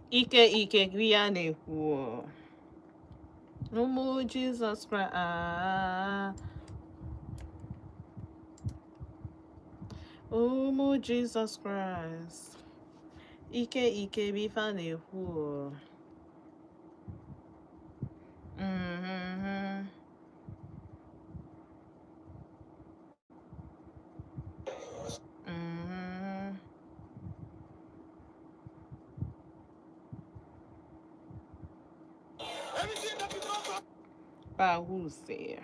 Ike ike bụ ihe a na-ekwu o. Ụmụ Jizọs Kraịst, ụmụ Jizọs Kraịst, ike ike bụ ife a na-ekwu o. Parousia.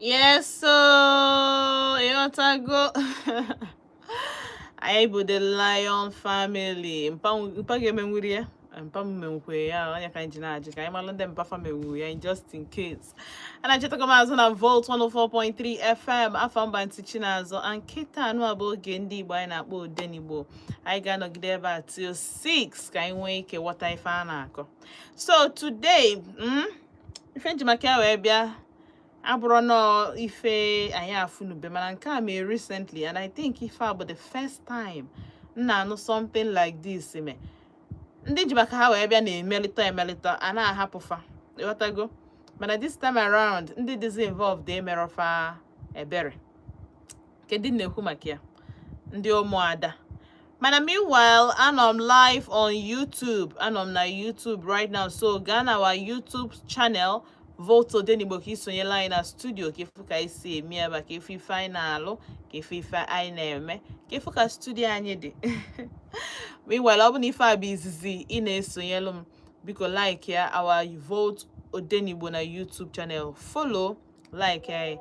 Yes, so ịghọtago, anyị bụ the Lion family. Mpa ga-emenwuri ya, mpa m menwukwe ya. Onye ka anyị ji na-ajụ ka anyị malụ ndị mpa fa menwu ya, just in case. A na-echetakwa m azụ na Volt 104.3 FM. Afa m bụ Aunty Chinazụ, and kịta anụ a bụ oge ndị Igbo anyị na-akpọ Odenigbo. Anyị ga-anọgide ebe a till 6 ka anyị nwee ike ghọta ife a na-akọ. So today, ife m ji maka ya wee bịa abụrọ nọọ ife anyị afụnube, mana nke a mee recently, and I think ife a bụ the first time m na-anụ something like this mee. Ndị ji maka ha wee bịa na-emelite emelite, a na-ahapụ fa, ịghọtago? Mana this time around, ndị dịzi involved emerọ fa ebere. Kedu na-ekwu maka ya? Ndị ụmụada. Mana meanwhile, anọ m live on YouTube. Anọ m na YouTube right now, so gaa na our YouTube channel, Volt Odenigbo, ka isonyela anyị na studio, ka ịfụ ka anyị si eme ebe a, ka ịfụ ife anyị na-alụ, ka ịfụ ife anyị na-eme, ka ịfụ ka studio anyị dị. Meanwhile, ọ bụ na ife a bụ izizi ị na-esonyelu m, biko like ya our Volt Odenigbo na YouTube channel, follow, like ya,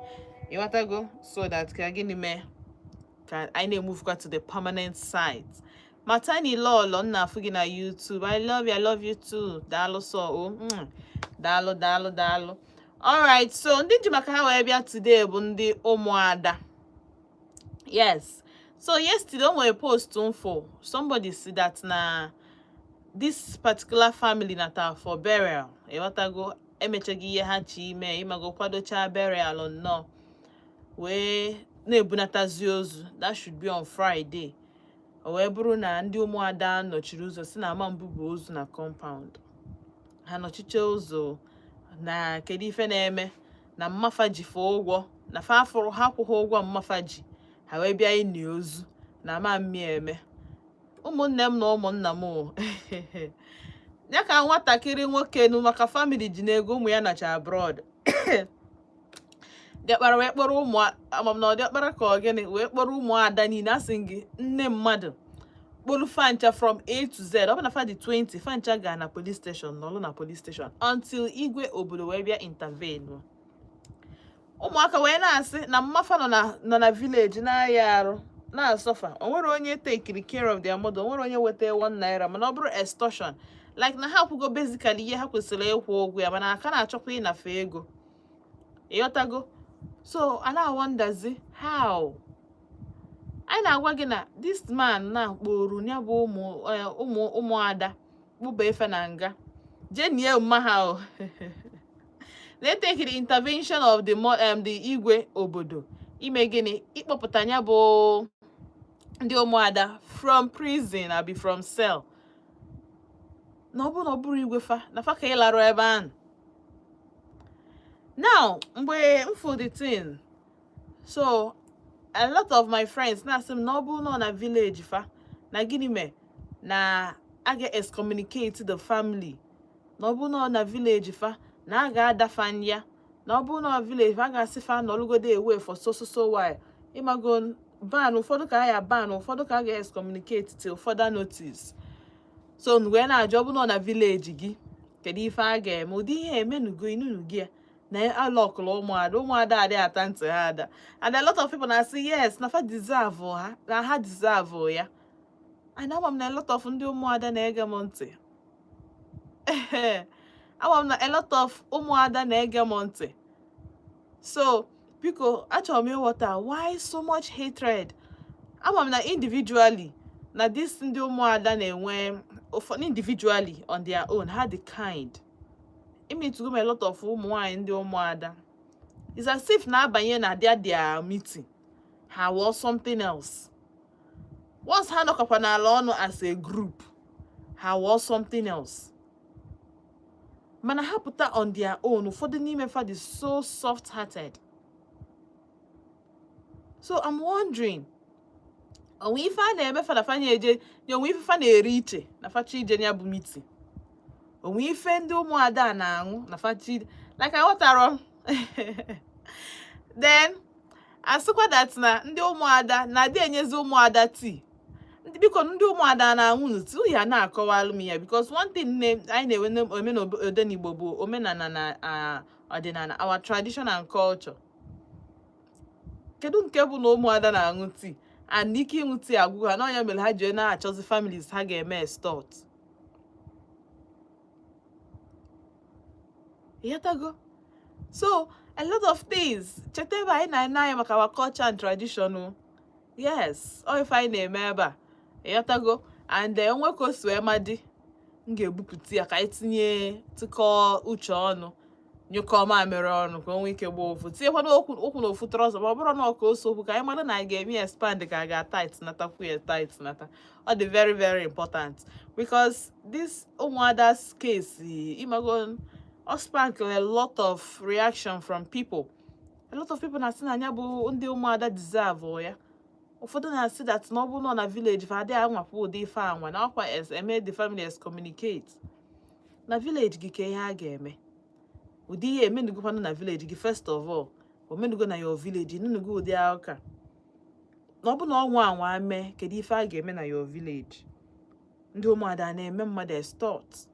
ịghọtago? So that ka gịnị mee ka anyị na-emuvekwa to the permanent site. Matani Lọlọ, m na-afụ gị na YouTube. I love you, I love you too. Daalụ sọ o. Daalụ, daalụ, daalụ. Alright, so ndị ji maka ha wee bịa today bụ ndị ụmụada. Yes, so yesterday o nwere post m fụ, somebody see that na this particular family nata for burial, ịghọtago? Emechaghị ihe ha chi ime, ịmago, kwadocha burial nnọọ wee na-ebunatazi ozu. That should be on Friday. O wee bụrụ na ndị ụmụada nọchiri ụzọ, si na ama mbụbụ ozu na compound ha, nọchiche ụzọ na kedu ife na-eme na mmafa ji fa ụgwọ, na fa afụrụ ha akwụghị ụgwọ mmafa ji ha wee bịa ịni ozu na ama mmi eme. Ụmụnne m na ụmụnna m o. Ya ka nwatakịrị nwoke nu maka family ji n'ego, ụmụ ya nacha abroad, diọkpara wee kpọrọ ụmụ amam na ọdịọkpara ka ọ gịnị wee kpọrọ ụmụada niile. Asị gị, nne mmadụ kpọrọ fancha from A to Z. Ọ bụ na fa dị 20, fancha gaa na police station, nọlụ na police station until igwe obodo wee bịa intervene. Ụmụaka wee na-asị na mmafa nọ na village na-aya arụ, na-asọfa. O nwere onye take care of their mother, o nwere onye weta ₦1, mana ọ bụrụ extortion, like na ha akwụgo basically ihe ha kwesịrị ịkwụ ụgwọ ya, mana aka na-achọkwa ịnafe ego, ịghọtago? So a na-awonderzi how anyị na-agwa gị na this man na-akpọru ya bụ ụmụ ụmụ ụmụada kpụba efe na nga jee nie mma ha o. They take the intervention of the igwe obodo ime gịnị? Ịkpọpụta ya bụ ndị ụmụada from prison, abi from cell, na ọ bụrụ na ọ bụrụ igwe fa na fa ka ịlarụ ebe ahụ. Now, mgbe m fụ the thing, so a lot of my friends na-asị m na ọ bụrụ na ọ na village fa, na gịnị mee na a ga-excommunicate the family, na ọ bụrụ na ọ na village fa, na a ga-adafa ya. Na ọ bụrụ na village, a ga-asị fa nọlụgodo away for so so so while. Ịmago, ban ụfọdụ ka a ya ban, ụfọdụ ka a ga-excommunicate till further notice. So wee na-ajụ, ọ bụrụ na village gị, kedu ife a ga-eme? Ụdị ihe emenugo inunu gị ya na alọkụlụ ụmụada, ụmụada adị ata ntị ha ada. And a lot of people na-asị yes, na fa deserve ha, na ha deserve ya. And ama m na a lot of ndị ụmụada na-ege m ntị. Ama m na a lot of ụmụada na-ege m ntị. So biko, achọrọ m ịghọta why so much hatred. Ama m na individually na this ndị ụmụada na-enwe ụfọdụ, individually on their own, ha dị kind. Imeetugo m a lot of ụmụ nwanyị ndị ụmụada. It's as if na-abanye na their meeting, ha wụọ something else. Once ha nọkọkwa n'ala ọnụ as a group, ha wụọ something else. Mana ha pụta on their own, ụfọdụ n'ime fa dị so soft hearted. So I'm wondering, onwe ife a na-eme fa na fa na-eje ya, onwe ife fa na-eri iche na facha ije ya bụ meeting, onwe ife ndị ụmụada a na-aṅụ na facha ije? Like, aghọtara m. Then asịkwa that na ndị ụmụada na-adị enyezi ụmụada tii. Ndị, biko, ndị ụmụada na-aṅụ nụ tii ya, na-akọwalụ m ya, because one thing anyị na-enwe eme n'Odenigbo bụ omenala na ọdịnala, our tradition and culture. Kedu nke bụ na ụmụada na-aṅụ tii and ike ịṅụ tii agwụ ha n'ọnya mere ha ji na-achọzi families ha ga-eme extort? Ịghọtago? So a lot of things. Cheta, ebe anyị na-ene anya maka our culture and tradition o. Yes, ọ ife anyị na-eme ebe a. Ịghọtago? And onwe ka o si wee ma dị, m ga-ebupụta ya ka anyị tinye tụkọọ uche ọnụ, nyụkọọ mamịrị ọnụ, ka o nwee ike gbaa ofu, tinyekwana okwu okwu na ofu trọzọ. Ma ọ bụrụ na ọ ka ose okwu, ka anyị mara na anyị ga-eme expand, ka a ga-tight natakwu ya, tight nata. Ọ dị very very important because this ụmụada's case, ịmago, ọ spark a lot of reaction from people. A lot of people na-asị na anya bụ ndị ụmụada deserve ya. Ụfọdụ na-asị that na ọ bụ nọ na village, fa adịghị anwapụ ụdị ife anwa, na ọkwa eme the family excommunicate. Na village gị, ka ihe a ga-eme ụdị ihe emenugokwanụ na village gị? First of all, omenugo na your village? Enunugo ụdị aka na ọ bụ na ọnwa anwa mee, kedu ife a ga-eme na your village? Ndị ụmụada na-eme mmadụ extort.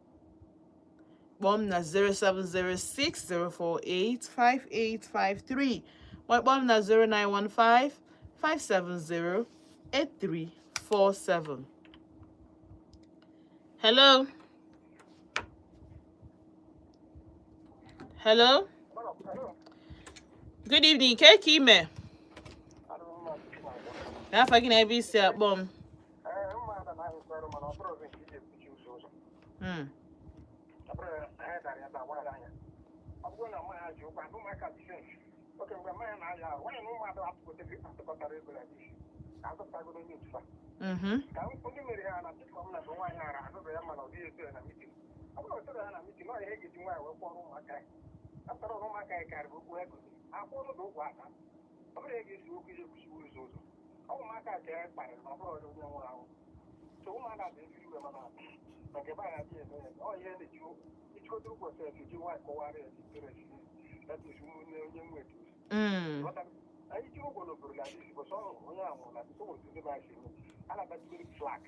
Kpọọ m na 07060485853, ma kpọọ m na 09155708347. Hello, hello, good evening. Ke ka ime? N'afa gị na ebe isi akpọ m? Ọ bụrụ na mmanya ji ụkwa, ụmụaka dị sense oke mgbe mmanya na-aya ahụ, nwaanyị na ụmụada atụkọtara ego na isi ka azụpụtagoro onye otu fa ka ndị mere ha na dịka m na bụ nwaanyị ara azụrụ ya, mana ọ dịghị eto ya na meeting. Ọ bụrụ na o ya na meeting, ọ ihe ga-eji nwaanyị wee kwọrọ ụmụaka ya apụtara na ụmụaka ya karịrị okwu ha gote akwụrụ na ụgwọ aka. Ọ bụrụ ya ga-esi okwu ihe kwuchiwe ụzọ ụzọ ọ bụ ụmụaka ka ya kparịrị na ọ bụrụ onye nwụrụ anwụ. So ụmụada dị ezi iwe, mana na nke be anyị adịghị eme ya. Ọ ihe na-eji ijikọta ụgwọ sef, ji nwaanyị kọwara ya parents, that is ụmụnne onye nwe. Anyị ji ụgwọ n'obodo na adịghị bọsọ onye ahụ nwụrụ na o nwere ndị be anyị si eme, a na-agbajigoro flag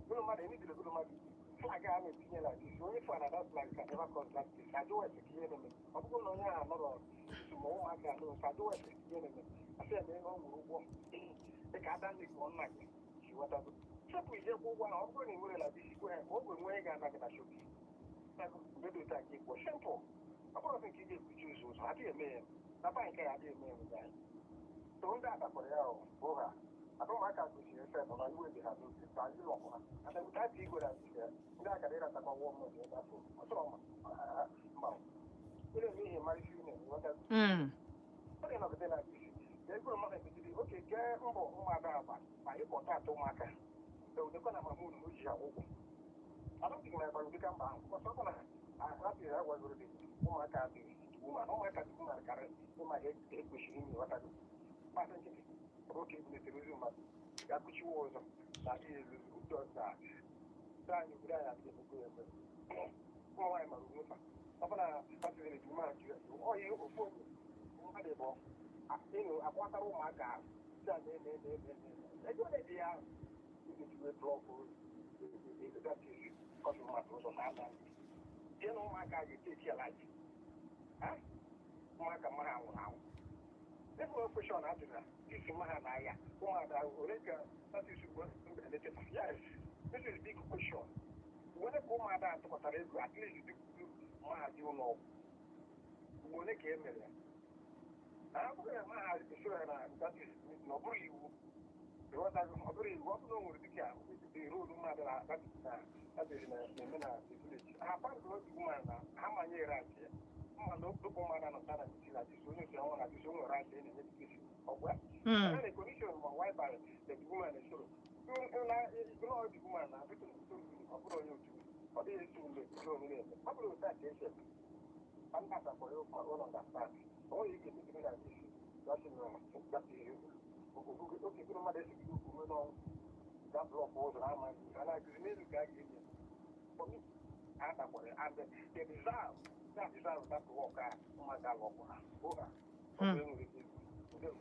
ụlọ mmadụ emebiri ụlọ mmadụ. Flag a na-etinye na this onye fụ na that flag can never cause that place. Ajụwa ese ka ihe na-eme. Ọ bụrụ na onye ahụ nọrọ nso ma ụmụaka anọ nso, ajụwa ese ka ihe na-eme, asị ya na ihe ọ nwụrụ ụgwọ dịka ada ndị ka ọ nna gị ji ghọtago tupu ije kwụ ụgwọ ahụ. Ọ bụrụ na ị nwere na this ikwe ha ka ọ bụ enwe ga-ana gị na shop mgbe dị otu a ka ịkwụ. Simple. Ọ bụrụ nke ị ga-ekwuchi ụzọ ụzọ adịghị eme ya na bank ya, adịghị eme ya anyị. So ndị adakwara ya bụ ha ada ụmụaka kwesịrị efe nọ na iwe dị ha n'obi ka anyị lọkwa ha and without igwe na ya ndị akara ịratakwa wọ mmadụ ebe afọ ọ chọrọ mba ị na-eme ihe mara isi na-eme nghọta. Ọ dị nọgide na isi ka ego mmadụ ebidiri oke gee mbọ ụmụada agba ma ịkpọta atọ ụmụaka udekwa na mama unu ji ha ụgwọ adọghị na ịgbara ụdịka mba ahụ ọsọ bụ na ahapụ ya gwagoro dị ụmụaka adịghị mana ụmụaka dị mmadụ karị ịma ihe ekwesịrị ime. Ghọtago? Mmadụ nkịtị oke ebulitere ozu mmadụ ya kụchiwe ụzọ na adịghị elu ụjọ na ndị anyị obodo anyị adịghị emego ya eme. Ụmụ nwaanyị mara onwe fa. Ọ bụ na pasịrị mmadụ ọ ihe ofu onye mmadụ bụ ịnụ akwatara ụmụaka ahụ si a na-eme eme eme eme ego ole dị ya iji wee block that is kọfị mmadụ ụzọ na-ata ihe na ụmụaka ga-eteki ya life, ụmụaka mma ha nwụrụ anwụ. Ebe question a jụrụ na isi mma ha na-aya ụmụada ole ka that is yes, this is big question. Were ka ụmụada atụkọtara ego at least mahadum ụlọ ọgwụ mgbe ole ka e mere ya na ọ bụrụ na mahadum esoro ya na that is na ọ bụrụ iwu, ịghọtago? Ọ bụrụ iwu, ọ bụrụ na o nwere dịka role mmadụ na that is na that is na-eme na the village ha kwadoro otu woman na ha manye right ya mma na okpukpu mmadụ anọta na meeting na this onye otu ọnwa na this o nwere right ya na-enye this ọgwa. And the condition ma why by the woman esoro na ignore the woman na ọ bụrụ onye otu ọ dịghị esi mgbe ihe onye na-eme ọ bụrụ otu a ka esi eme. I'm not for you for all understand. O nwere ike emegide na this that na that is oke bụrụ mmadụ esighị ukwu ruo n'ọnwụ ga block ụzọ amaghị a na-akụzi n'elu ka a ga-enye. For me, ha takwara and they deserve that work a ụmụaka alọkwa ha oha ọ bụ enwere ike ikwu.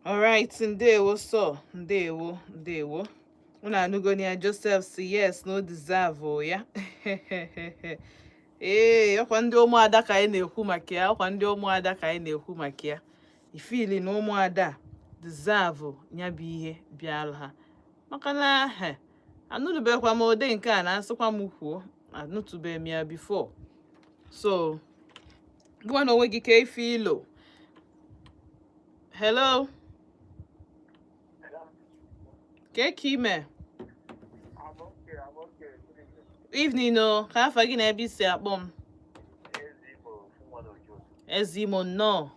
Alright, ndewo so, ndewo, ndewo. Unu anụgo ya, Joseph si yes, no deserve o ya. Ee, ọkwa ndị ụmụada ka anyị na-ekwu maka ya, ọkwa ndị ụmụada ka anyị na-ekwu maka ya. Ifili na ụmụada deserve ya bụ ihe bịara ha. Maka na he, anụnụbekwa m ụdị nke a na-asịkwa m kwuo, anụtụbeghị m ya before. So, gwa na onwe gị ka ife ilo. Hello? Ka ka ime? I'm okay, I'm okay. Good evening. Evening o, ka afa gị na ebe isi akpọ m? Eze Igbo, nwa n'Ojo. Eze Imo, nnọọ.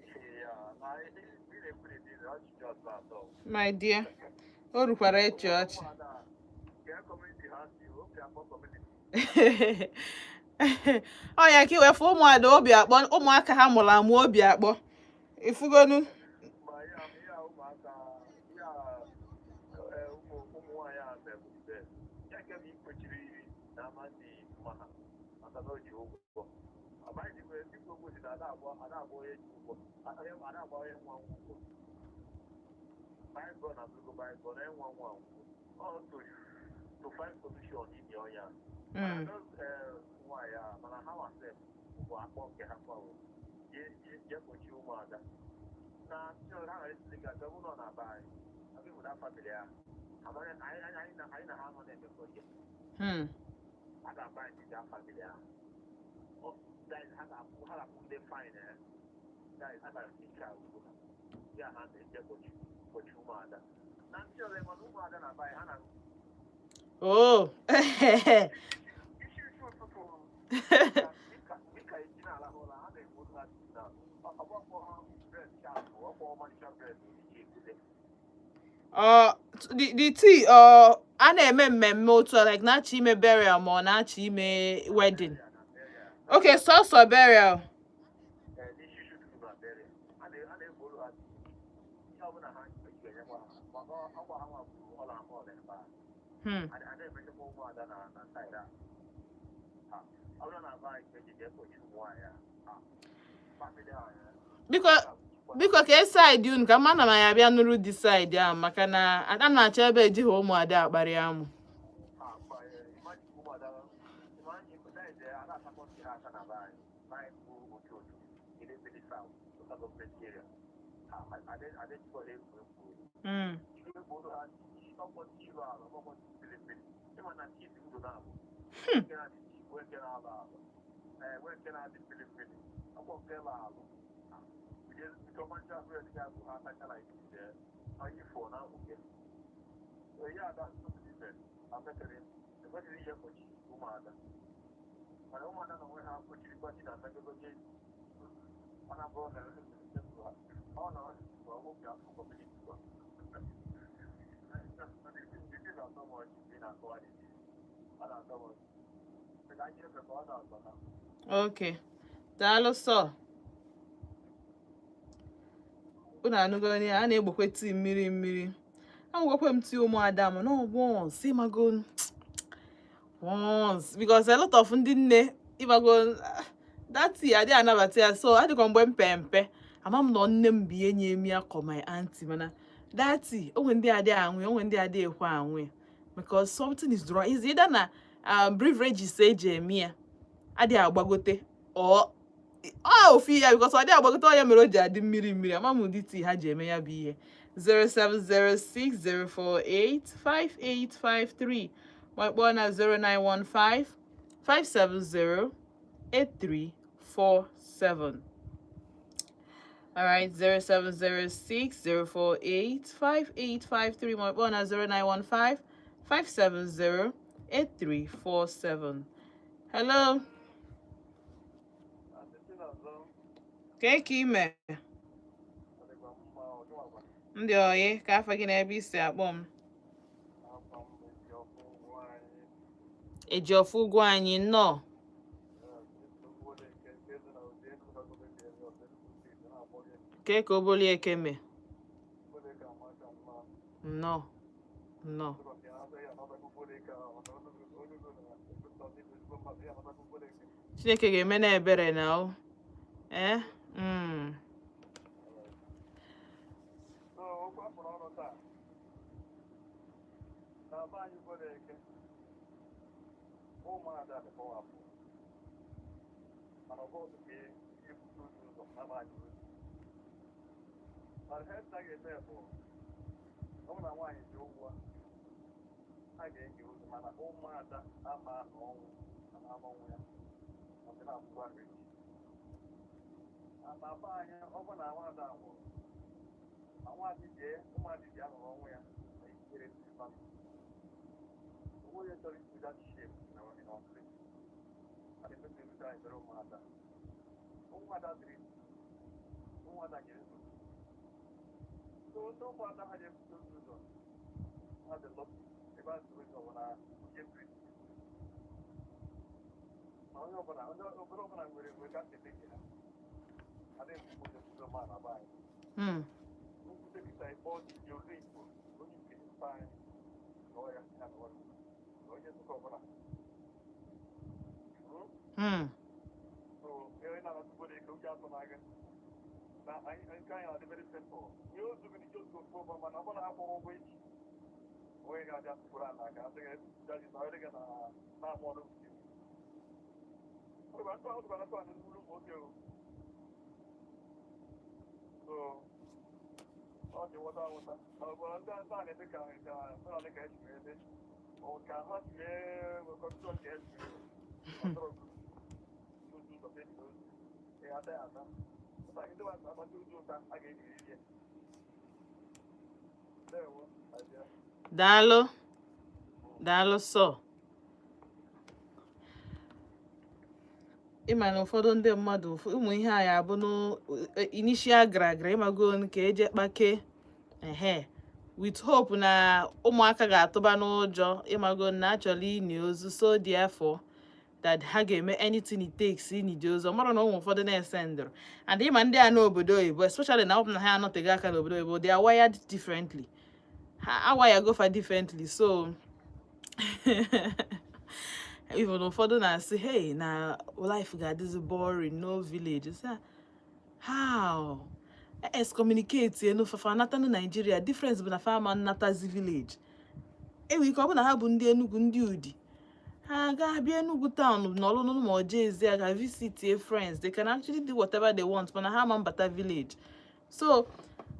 Yeah, na ị na-ekwu dị ọchịchị ọzọ atọ. My dear, o rukwara ịchị ọchị. Ụmụada, nke community ha si, obi akpọ community. Ọ ya ka iwefu ụmụada obi akpọ, ụmụaka ha mụrụ amụ obi akpọ. Ifugonu? Ma ya ya ụmụaka ya ụmụ nwaanyị a mebute ya nke bụ ikpochiri iri na ama ndị mma ha maka na o ji ụgwọ. Amaghị dịkwa dịkwa ogbo si na ada agba onye ji ụgwọ, ada agba onye nwa ụgwọ. Baịbụl na bụgo Baịbụl na enwe nwa ụgwọ. Ọ to find solution ime ọnya. Mana those nwaanyị a mana ha wasef bụ akpọ nke ha kwawo je kpochie ụmụada na ndị ọzọ ha ghara isi ga abịa ụlọ na be anyị abịa bụ na family ahụ amaghị anyị na ha nọ na-emekọ ihe. A ga-aba anyị ndị family ahụ. That is, ha ga-akwụ ndị fine, that is, ha ga-ehicha ugbo ha ya ha na-eje kpochi ụmụada na ndị ọzọ mana ụmụada na be anyị ha na Oh. Isi isi ụtụtụ dịka eji na-alahụ ụra ha na-egbu ha na ọgbakọ bread chapụ ọkpọ ọmalịcha bread iji ekule. Ọ the tea ọ a na-eme mmemme otu a, like na-achọ ime burial ma ọ na-achọ ime wedding? Okay, sọsọ burial. N'isi isi ụtụtụ na burial a na-egboro ha ihe ọbụla ha ga-enyekwa ha maka ọgwa ha nwa bụ ọla ama ọla ebe a. A na-emechakwa ụmụada na side a ha ọ bụrụ na be anyị ka eji ekpochi ụmụ nwaanyị a family anyị. Biko, biko, ka e side unu ka mma na m ya abịa nụrụ di side ahụ maka na a na-achọ ebe ejighị ụmụada akparị amụ. Ha imagine ụmụada, imagine that is a na-asakọ ntị ha aka na be anyị be anyị bụ otu Idemili South Local Government Area ha adịchikwa ha egwu egwu. Ihe gboro ha ọkpọ ilu ala ọkpọ mmiri mmiri ịma na tii dị ndụ na-abụ nke na-adị tii nwee nke na-alụ alụ ee nwee nke na-adị mmiri mmiri ọkpọ nke la alụ nke ọmarịcha bread ga-abụ ha atacha like this onye ifo na nwoke onye ada ntụtụ afetere ekwesịrị ihe mgbochi ụmụada mana ụmụada na onwe ha kpochiri gbachi na mmekọta mana bụrụ na ọ na ọ obi afọ community kwa ndị na-atọ m ọchị ndị na-akọwa dị ọ na-atọ m ọchị ka anyị efe ka ọ na-atọ na. Okay, daalụ sọ. Unu anụgo ya, a na-egbokwe tii mmiri mmiri aṅụgokwe m tii ụmụada m n'ọgbọ si mago. Once, because a lot of ndị nne, ịgbago that tea, adịghị anabata ya. So adịkwa mgbe mpe mpe, ama m nọ nne m bụ ihe nye emi ya kọ my auntie, mana that tea, onwe ndị adịghị anwụ ya, onwe ndị adịghị ekwe anwụ ya, because something is wrong. Is either na beverages eji eme ya adịghị agbagote or ọ ofu ya, because ọ dịghị agbagote, ọ ya mere o ji adị mmiri mmiri. Ama m ụdị tii ha ji eme ya bụ ihe. 07060485853, ma kpọọ na 0915 570 8347. All right, 0706 048 5853. Ma kpọọ na 0915 570 8347. Hello, ka ka ime? Ndị oyi, ka afọ gị na ebe isi akpọ m? Eji ọfụ ụgwọ anyị, nnọọ. Kee ka oboli eke mee? Nnọọ, nnọọ. Chineke ga-eme na ebere na o ee. So okwu akpọrọ ọnụ taa na be anyị gwere eke, ụmụada dịkọwapụ, mana ọ bụ otu ka ebute otu ụzọ na be anyị otu. Mana ihe nta ga-eme bụ, ọ bụ na nwaanyị ji ụgwọ, a ga-ege ozu, mana ụmụada ama ọnwụ ama ọnwụ ya, ọ dị na-akwụkwọ nri. Na be anyị, ọ bụ na nwaada nwụrụ, ma nwaadị jee, ụmụadị ji anọrọ ọnwụ ya na ikikere ndị family. Onwe onye chọrọ isi that shame na in our place. A na-emebi erute anyị bere ụmụada. Ụmụada dịrị, ụmụada nyere nsogbu. So ndị ụmụada ha ji-ebute otu ụzọ, ha dị lucky ebe a sịrị ụzọ bụ na nke priest. Ma onye ọbụla, onye obodo ọbụla nwere ka si eme nke ha. Adịghị mgbe onye obodo ma na be anyị. Nkwute kịta ịkpọ dị olu Igbo, onye nke mpa anyị nọọ ya ya nọọ ya. Na onye Nsụka ọbụla. So onye na-anatụgoro ike ụjọ atọ n'agha. Na anyị nke anyị na-adị very simple. Ihe ozu gị n'ike ozu ofu, mana ọ bụrụ na akwụrụ ụgwọ echi, onye ga-abịa tụpụrụ ala ka asị gị jaji na onye gị na na-amụ ọrụ nke. Ọ dịkwa ntụ ahụ, dịkwa ntụ ahụ n'ụlọ ụmụ nwoke o. So ọ dị nwụta nwụta. Ma ọ bụ ndị ndị a na-eme ka ndị na ka esi wee dị. Ọ ka ha si wee nwekọrịta nke esi wee ọ dọrọ otu ụzọ ka esi ozu. Ị ata ya ata. Ụta ndị nwa na-agbata ụzọ ụta a ga-eji rie. Ndewo, abịa. Daalụ, daalụ. Sọ ịma na ụfọdụ ndị mmadụ, ụmụ ihe a ya abụ n'initial gara gara, ịmago, ka eje kpake ehe, with hope na ụmụaka ga-atụba n'ụjọ, ịmago, na achọrọ ini ozu, so therefore that ha ga-eme anything it takes inidi ozu. Ọ mara na ụmụ ụfọdụ na-ese ndụrụ and ịma ndị a n'obodo oyibo, especially na ọ bụ na ha anọteghị aka n'obodo oyibo, they are wired differently, ha awire go fa differently. So even ụfọdụ na-asị, "Hey, na life ga-adịzi boring, no village." Sị, how excommunicate enu fafa natanụ Nigeria. Difference bụ na fa ama nnatazi village. Enwere ike ọ bụ na ha bụ ndị Enugu, ndị Udi, ha ga-abịa Enugu town nọrọ n'ụlọ, ma ọ jee ezi aga visit friends. They can actually do whatever they want, mana ha ama mbata village. So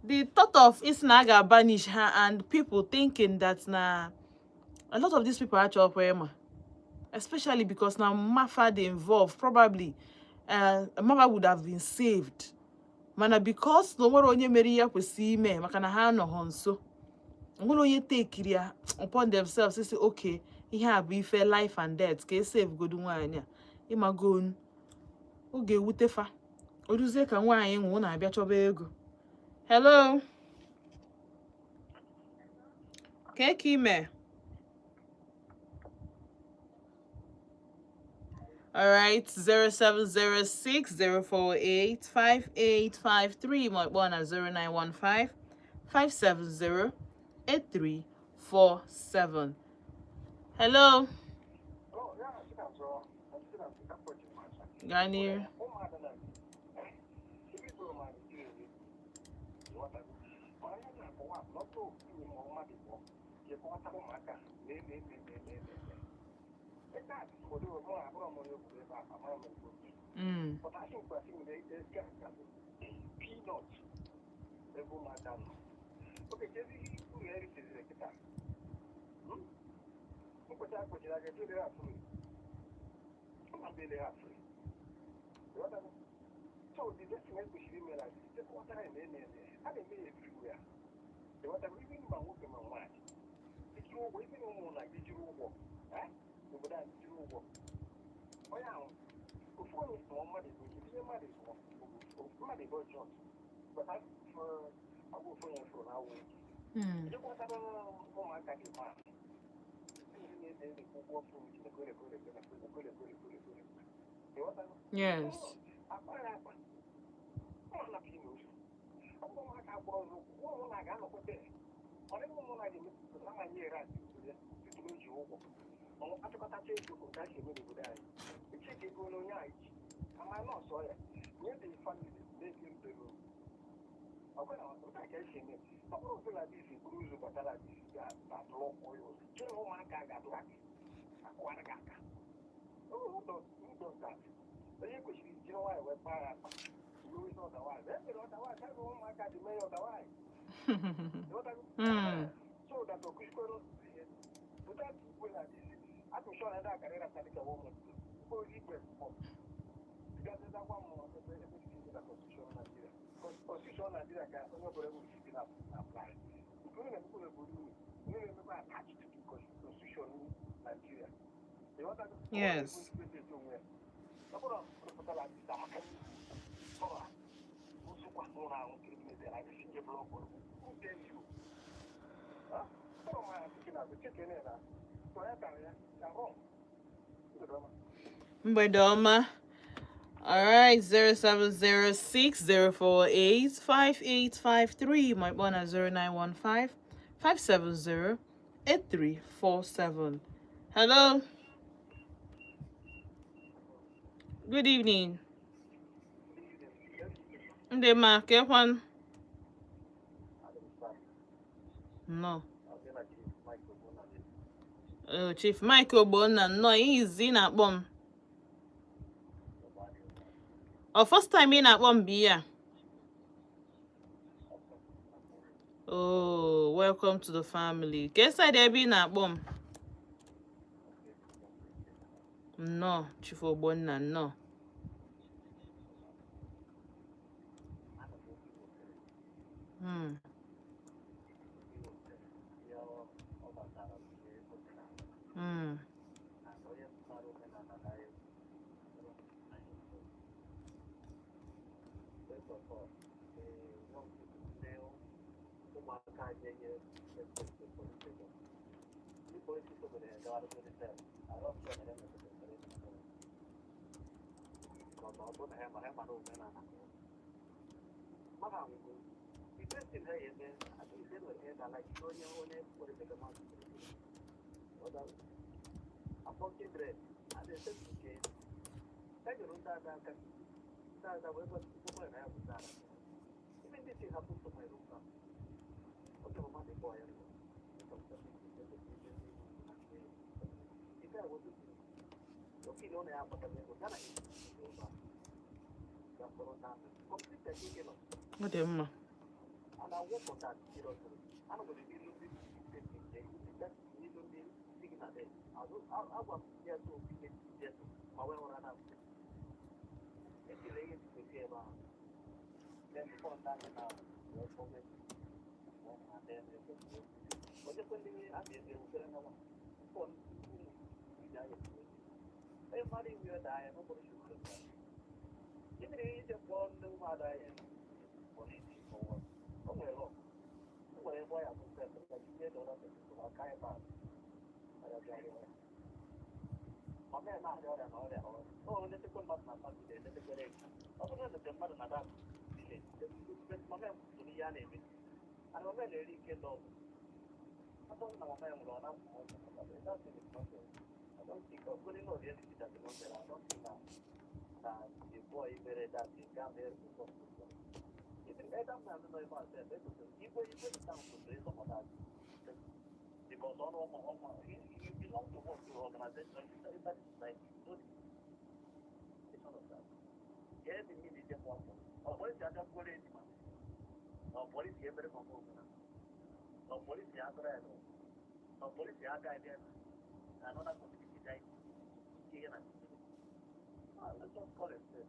the thought of isi na a ga-abanish ha, and people thinking that na a lot of these people achọkwa ịma, especially because na mmafa dey involved, probably mama would have been saved, mana because na onwere onye mere ihe kwesịrị ime, maka na ha anọghọ nso, onwere onye tekiri ya upon themselves sị, "Okay, ihe a bụ ife life and death, ka e save godu nwaanyị a." Ịmago, ọ ga-ewute fa oruzie ka nwaanyị nwụ na-abịa chọba ego. Hello, ka ka ime? All right, 0706 048 5853, ma kpọọ na 0915 570 8347. Hello. Gaa n'iru. So the next thing kwesịrị ime na chekọtara na eme eme a na-eme ya everywhere. Ịghọtara, ibe ma nwoke ma nwaanyị ijiri ụgwọ, ibe na ụmụ na gị jiri ụgwọ obodo anyị jiri ụgwọ onye ahụ ofu onye sụọ mmadụ ebe itinye mmadụ sụọ mmadụ ebe ọjọọ bata agwa ofu onye fụrụ na awụ ejekọtara ụmụaka gị ma ndị na-ede ede ụgwọ fụrụ. Yes. Akpara akpa ọ napụ ime ofu ọ bụrụ ụmụaka agbụrụ ọzọ ụmụ na ga-anọkwete ọ dịghị ụmụ na ga-emepụta ma nye ere ya tutu o ji ụgwọ ọnwụ achịkọtacha ego nke a si eme n'obodo anyị eche ka ego na onye anyị ji ama nọọsụ ọya nye dị family na-ege rubere ọkwena ụta ka esi eme. Ọ bụrụ ụzọ la disi buru ụzọ batara disi ga-atụrụ ụkwụ ya ụzọ chere ụmụaka ga-atụ aka akụwara gị aka. Who does that? Onye kwesịrị ijiri nwayọ wee kpaa ya akpa ruo ihe otherwise e mere otherwise ebe ụmụaka dị mee ya otherwise. So that okuzikwere without igwe na disi atụshọ na ndị akara ịrata dịka ụmụ mkpụrụ igwe gazịzakwa m ebe ebe si na constitution Nigeria, constitution Nigeria ka onye ọbụla enwere isi na apply nke onye na-emekwa n'obodo unu onye na-emekwa attached to the constitution Nigeria. Yes. Ọ bụrụ rụpụtara dịka aka ọra nsụkwa nwụrụ anwụ ka emezere anyị si nje blọk. Who tell you? Huh? Ma na chekene na so ya tara ya ya wrong. Mgbede ọma. All right, 07060485853. My phone at 0915 570 8347. Hello. Good evening. Ndị ma kekwan? No. Oh, Chief Mike Ogbonna, nnọọ, ihe izi ị na-akpọ m. Ọ first time ị na-akpọ m bụ ihe a? Oh, welcome to the family. Ka side ebe ị na-akpọ m? Nnọọ, Chief Ogbonna, nnọọ. Ọ dị mma. Don't think of going on the entity that belongs there. I don't think that the boy mere that thing gaa mere before. Even elder man nọ ebe a sef, ekwesịrị igwe the town kwesịrị ịzọpụta, because ọnụ ọmụ you belong to what, to organization inside the society. You know the kind of that. Ihe dị mmiri ije mụ afọ. Ọ polisi aka kwere ejima. Ọ polisi emere ka ọ bụ ọ polisi agara ya n'ọ polisi aga ebe another community die ihe na. Ah, let's just call it this.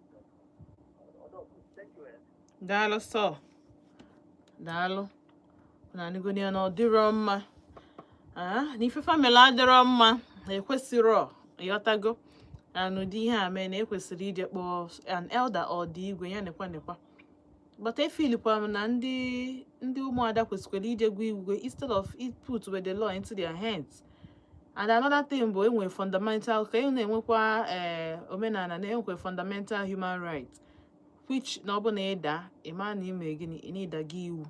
Although, thank you. Eh. Daalụ sọ, daalụ. Na anịgoni ya na ọ dịrọ mma. Ah, na ife family adịrọ mma na ekwesịrọ ịghọtago na n'ụdị ihe a mee na ekwesịrị ije kpọọ an elder or dị igwe ya nekwa nekwa, but efilikwa m na ndị ụmụada kwesịkwara ije gwa igwe instead of it put with the law into their hands. And another thing bụ enwe fundamental ka e na-enwekwa omenala na enwekwa fundamental human rights, which na ọ bụ na ịda ịma na ime gịnị ị na-ịda gị iwu,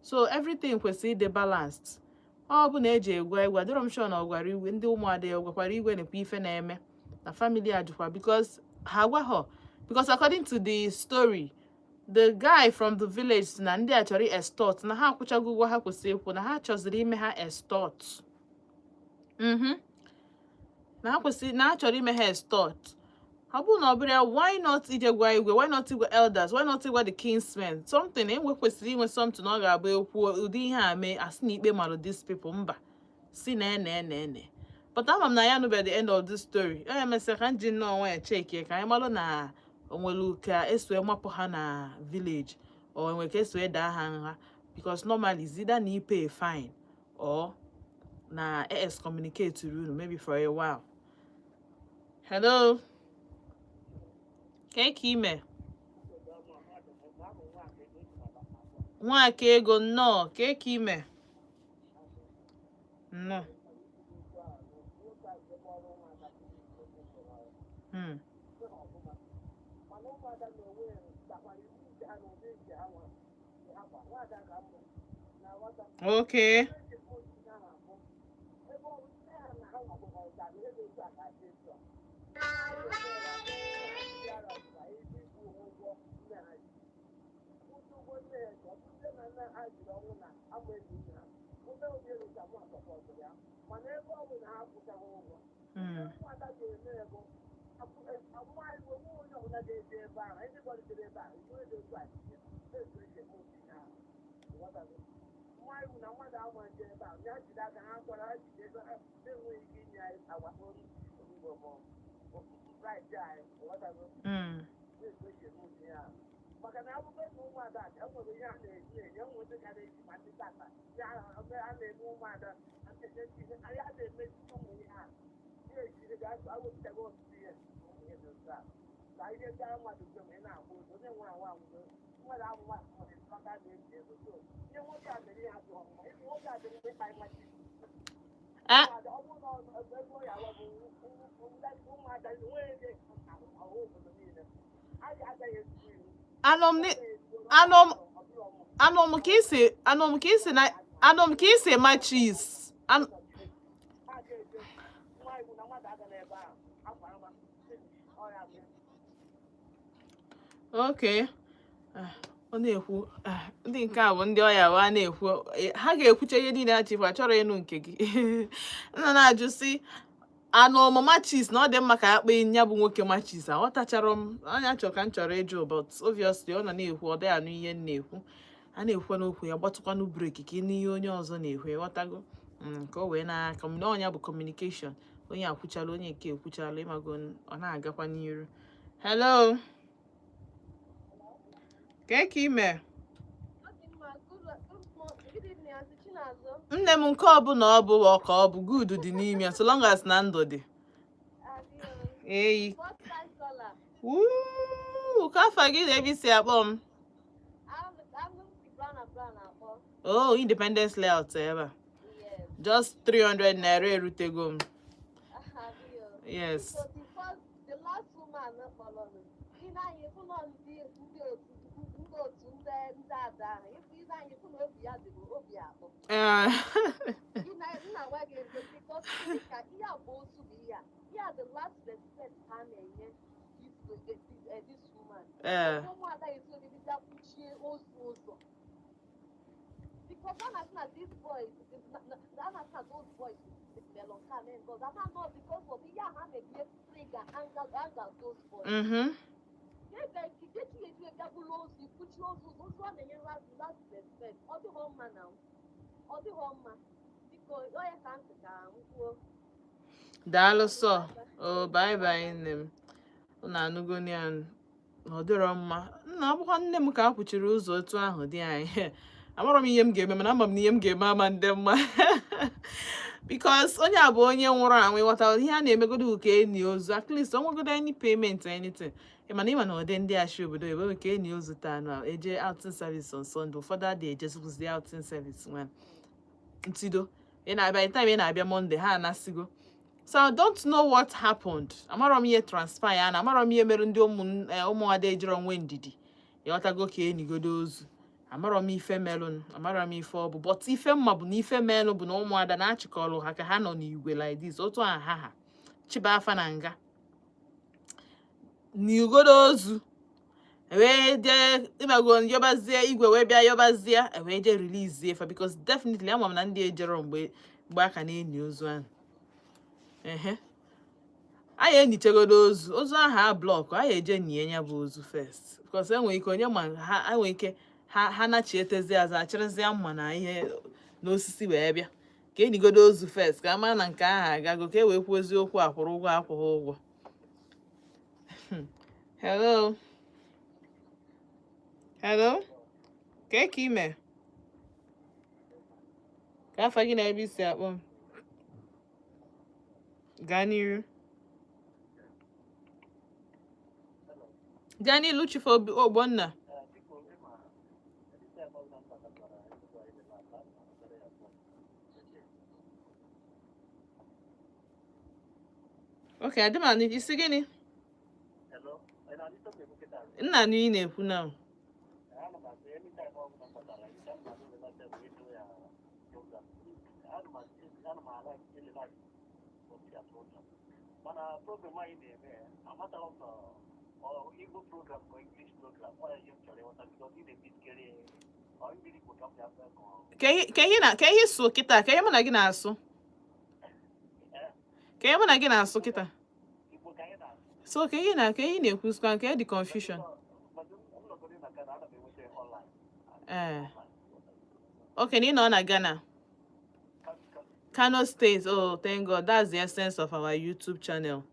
so everything kwesịrị ịdị balanced. Ọ bụ na eji egwa igwe, adịrọ m sure na ọ gwara igwe. Ndị ụmụada ya gwakwara igwe nekwa ife na-eme na family a jụkwa, because ha agwaghọ, because according to the story, the guy from the village na ndị a chọrọ extort, na ha akwụchago ụgwọ ha kwesịrị ịkwụ, na ha chọziri ime ha extort, na ha kwesịrị na ha chọrọ ime ha extort. Ọ bụrụ na ọ bụrụ ya, why not ije gwa igwe? Why not igwe elders? Why not igwa the kinsmen something? Enwe kwesịrị inwe something ọ ga-abụ ekwu ụdị ihe a mee, asị na ikpe marụ these people. Mba, si na ene ene ene, but ama m na ya nụbe the end of this story. Onye mesịa ka m ji nnọọ nwa ya chekie ka anyị malụ na onwere ka esi wee mapụ ha na village or enwere ka esi wee daa ha nha, because normally is either na i pay fine or na excommunicate unu maybe for a while. Hello, ka ka ime? Nwaka ego, nnọọ. Ka ka ime? Nnọọ. Mana ụmụada na-onwe takwara iwu nke ha na ụdị nke ha nwa ha gba nwaada ka mbụ na nghọta. Ebe ọ bụ nne ha na ha nwakwakọrịtara ihe dị otu a ka adị etu a ha ga-eme ya ndị ara ịkwụ ụgwọ nne ha ji, kwụsị ụgwọ nne ha ji. Ọ bụ nne na nna ha jiri ọnwụ na ama enyi nne ha ofe obi elu ka mụ asọpọtụrụ ya, mana ebe ọ bụ na ha kwụchaghị ụgwọ, ụmụada ga-eme ego amụma onwe onye ọbụla ga-eje ebe ahụ. Anybody jere ebe ahụ, iwu dị otu a etu esi eme otu ihe ahụ. Ịghọtago? Nwa iwu na mmadụ ama nje ebe ahụ ya jide aka ha kwara ha jide ego ha na-enweghị ike inye anyị agwa olu ma right anyị. Ịghọtago? Etu esi eme otu ihe ahụ, maka na akwụkwọ ego ụmụada a enwere ihe a na-eji enye enwe ndị ka na-eji ma ndị tata ya a na-eme ụmụada ya na-emezi ụmụ ihe a ihe ejiri ga-awepụtago ọtụtụ ihe, ụmụ ihe dị otu a ka ihe gaa mmadụ mgbe ma ị na-akwụ ụgwọ onye nwe anwụ anwụgo mmadụ amụ mmadụ mmadụ na-eji ego, so ihe nwoke a mere ihe adịghị ọmụma ịbụ nwoke a dịrị ịkpa ịmachi. Ah. Ọ bụrụ na ego ya bụ ụmụada enweghị ego ahụ obodo niile a ga-agaghị ezigbo iwu. Anụ m anụ m anụ m ka isi, anụ m ka isi na anụ m ka isi machis anụ. Ha ga-eje nwa iwu na mmadụ aga n'ebe ahụ akwa ama ọ ya bụ. Okay. Ah, ọ na-ekwu, ah, ndị nke a bụ ndị ọya wa na-ekwu, ha ga-ekwucha ihe niile ha chịkwa chọrọ ịnụ nke gị. Nna na-ajụ sị anụ ọmụ machis na ọ dị mma ka ya kpee ya bụ nwoke machis. Aghọtachara m anya chọ ka m chọrọ ịjụ, but obviously ọ nọ na-ekwu, ọ dịghị anụ ihe m na-ekwu. A na-ekwu n'okwu ya gbatụkwanụ break ka ịnụ ihe onye ọzọ na-ekwu. Ịghọtago? Ka o wee na ọnya bụ communication. Onye akwụchala, onye nke ekwuchala, ịmago ọ na-agakwa n'iru. Hello, kee ka ime? Ọ dị mma. Good evening, Aunty Chinazụ. Nne m, nke ọbụla ọ bụ ọ ka ọ bụ good dị n'ime ya, so long as na ndụ dị. Adịghị. Eyi. First time caller. Wuu, ka afa gị na ebe isi akpọ m? I'm si Brown and Brown akpọ. Oh, Independence Layout ebe a. Yes. Just 300 naira erutego m. Adịghị. Yes. So the first, the last woman kpọrọ m. Ị na-anya ịfụ nọ ndị otu ndị Ndị otu ndị ada ahụ, ịfụ ile anyị, fụ na obi ya dị bụ obi akpọ. Nna gwa gị ego, because ka ihe a bụ otu bụ ihe a the last respect ha na-enye this woman. Ụmụada esi obibi bịa kpuchie ozu ụzọ, because a na-asị na these boys, a na-asị na those boys melụ nke a mee nke ọzọ, ama nọ because of ihe a ha mebie trigger anger those boys. Ebe nke chi eji bịa bụrụ ozu kpuchie ozu ụzọ, ozu a na-enye last respect, ọ dịghọ mma na ọ dịghọ mma. Biko, onye ka ntị ka m kwuo. Daalụ sọ o. Bye bye, nne m. Unu anụgo ya na ọ dịrọ mma. Nna, ọ bụkwa nne m ka a kwuchiri ụzọ otu ahụ dị anyị, amarọ m ihe m ga-eme, mana ama m na ihe m ga-eme ama ndị mma, because onye a bụ onye nwụrụ anwụ. Ịghọta ihe a na-emegodo ka eni ozu, at least onwegodo any payment, anything. Ịma na ụdị ndị ashi obodo oyibo ka eni ozu taa na eje outing service on Sunday, ụfọdụ adị ejezikwuzi outing service nwa ntido. Ị na-abịa time, ị na-abịa Monday, ha anasigo. So I don't know what happened. Amarọ m ihe transpire na amarọ m ihe mere ndị ụmụada ejiro nwe ndidi, ịghọtago, ka enigodo ozu. Amarọ m ife melụ, amarọ m ife ọ bụ, but ife mma bụ na ife melụ bụ na ụmụada na-achịkọrọ ha ka ha nọ n'igwe like this, otu a ha chiba afa na nga n'igodo ozu, wee jee ịmago yọbazie igwe, wee bịa yọbazie, wee jee release fa, because definitely ama m na ndị ejero mgbe aka na-eni ozu ahụ. Ehe, anyị enichegodo ozu ahụ a block, anyị eje nie ya bụ ozu first, because enwere ike onye ma ha enwere ike ha nachietezi azụ, achịrịzịa mma na ihe n'osisi wee bịa. Ka enigodo ozu first, ka a mara na nke ahụ agago, ka e wee kwuo eziokwu, akwụrụ ụgwọ, akwụghị ụgwọ. Hello, hello, ka ime ka afa gị na ebe isi akpọ m. Gaa n'iru, gaa n'ilu, Chief Ogbonna. Biko, ịma the time ọbụla m batatara Enugu anyị dị na-ata, ana m anụkarị ya phone. Okay, adị m anụ. Isi gịnị? Hello, ị na-anụ ife m na-ekwu kịta? Nna, anụ ị na-ekwu na. Ana m asị, anytime ọbụla m batara, anytime m na-anụ related with ya program. Ana m ala relax from their program. Mana program anyị na-eme, amatara m na ọ Igbo program ka English program, ọ ya ihe m chọrọ ịghọta, because ị na-ebisikere ọ mmiri Igbo ka m ji afọ ka ọ Ka ihe sụ kịta, ka ihe mụ na gị na-asụ, ka ihe mụ na gị na-asụ kịta. Igbo ka anyị na-asụ. So ka ihe na-ekwuzikwa nke dị confusion. But m nọgoro na Ghana, ana m enweta online. Ee, okay, na ị nọ na Ghana, Kano State. Oh, thank God, that's the essence of our YouTube channel.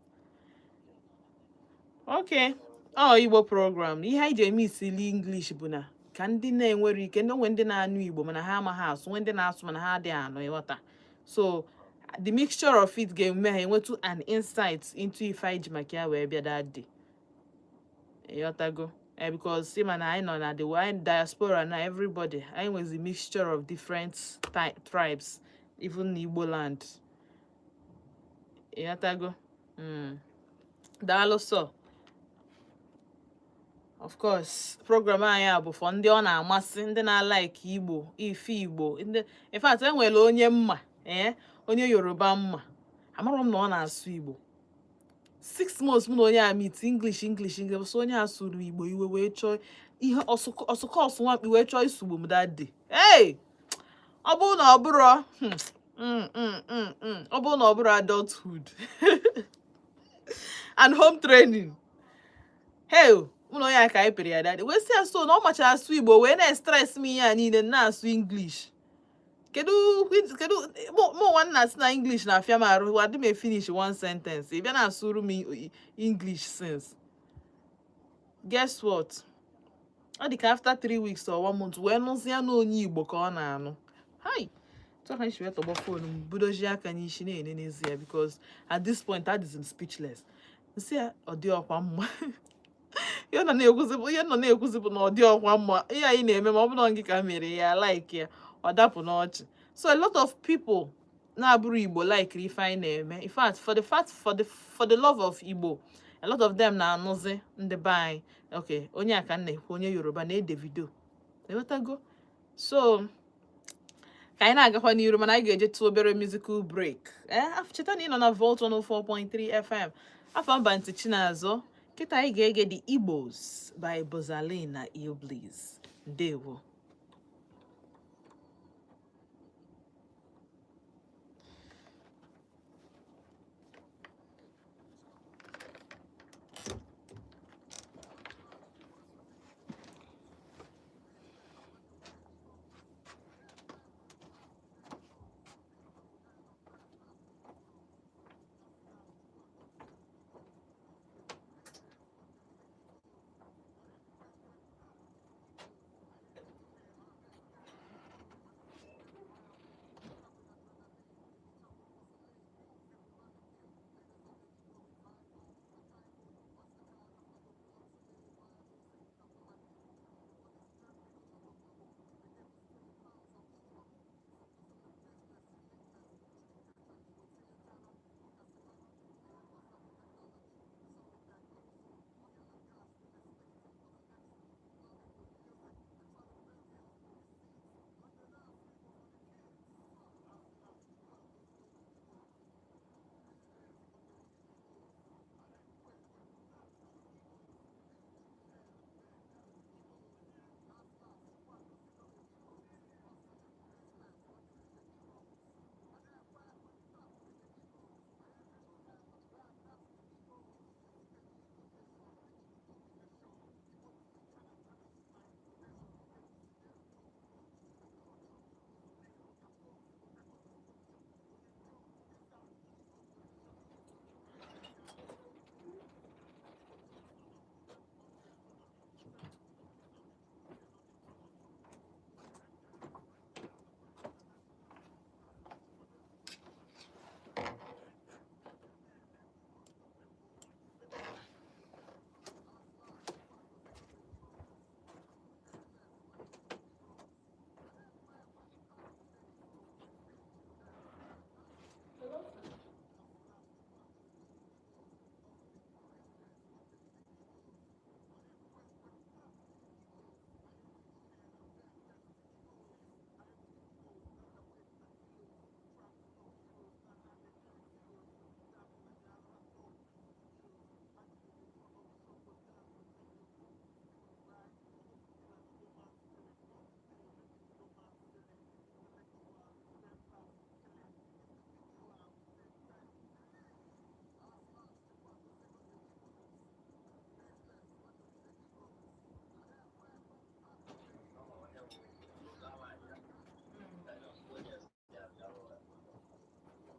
Okay, ọ Igbo program. Ihe anyị ji eme isili English bụ na ka ndị na-enwere ike, ndị onwe ndị na-anụ Igbo mana ha amaghị asụ, nwe ndị na-asụ mana ha adịghị anụ, ịghọta? So the mixture of it ga-eme ha enwetu an insight into ife anyị ji maka ya wee bịa that day, ịghọtago? Eh, because ịma na anyị nọ na the wide diaspora na everybody, anyị nwezi mixture of different tribes, even n'Igbo land, ịghọtago? Daalụ sọ. Of course, program anyị a bụ for ndị ọ na-amasị, ndị na-alike Igbo, ife Igbo. Ndị, in fact, enwere onye mma, ee, onye Yoruba mma, amarọ m na ọ na-asụ Igbo. 6 months mụ na onye a meet, English, English, English. So onye a sụrụ Igbo, iwe wee chọọ ihe ọsụkọ ọsụ nwakpi wee chọọ isugbu m that day. Hey, ọ bụrụ na ọ bụrụ ọ bụrụ na ọ bụrụ adulthood and home training, hey, mụ na onye a ka anyị pịrị ya daddy wee sị ya so na ọ machara asụ Igbo wee na-estress m ihe a niile na-asụ English. Kedu mụ nwa nna sị na English na-afịa m arụ, adị m finish one sentence, ị bịa na-asụrụ m English since. Guess what? Ọ dị ka after 3 weeks or one month wee nụzie na onye Igbo ka ọ na-anụ. Hi, tụ ka nshi wee tọgbọ phone m, budozie aka n'isi na-ene n'ezi ya, because at this point adịzi m speechless. Nsị ya ọ dị ọkwa mma, ihe nọ na-ekwuzi bụ na ọ dị ọkwa mma ihe anyị na-eme, ma ọ bụrụ na gị ka mere ya like ya, ọ dapụ n'ọchị. So a lot of people na-abụrụ Igbo like ife anyị na-eme. In fact, for the love of Igbo, A lot of them na-anụzi ndị be anyị. Okay, onye a ka m na-ekwu, onye Yoruba na Davido, ịghọtago? So ka anyị na-agakwa n'iru, mana anyị ga-eje tụọ obere musical break. Ee, cheta na ị nọ na Volt 104.3 FM. Afọ mba ntị Chinazọ. Kịta anyị ga-ege The Igbos by Bozalin na Illbliss. Ndewo.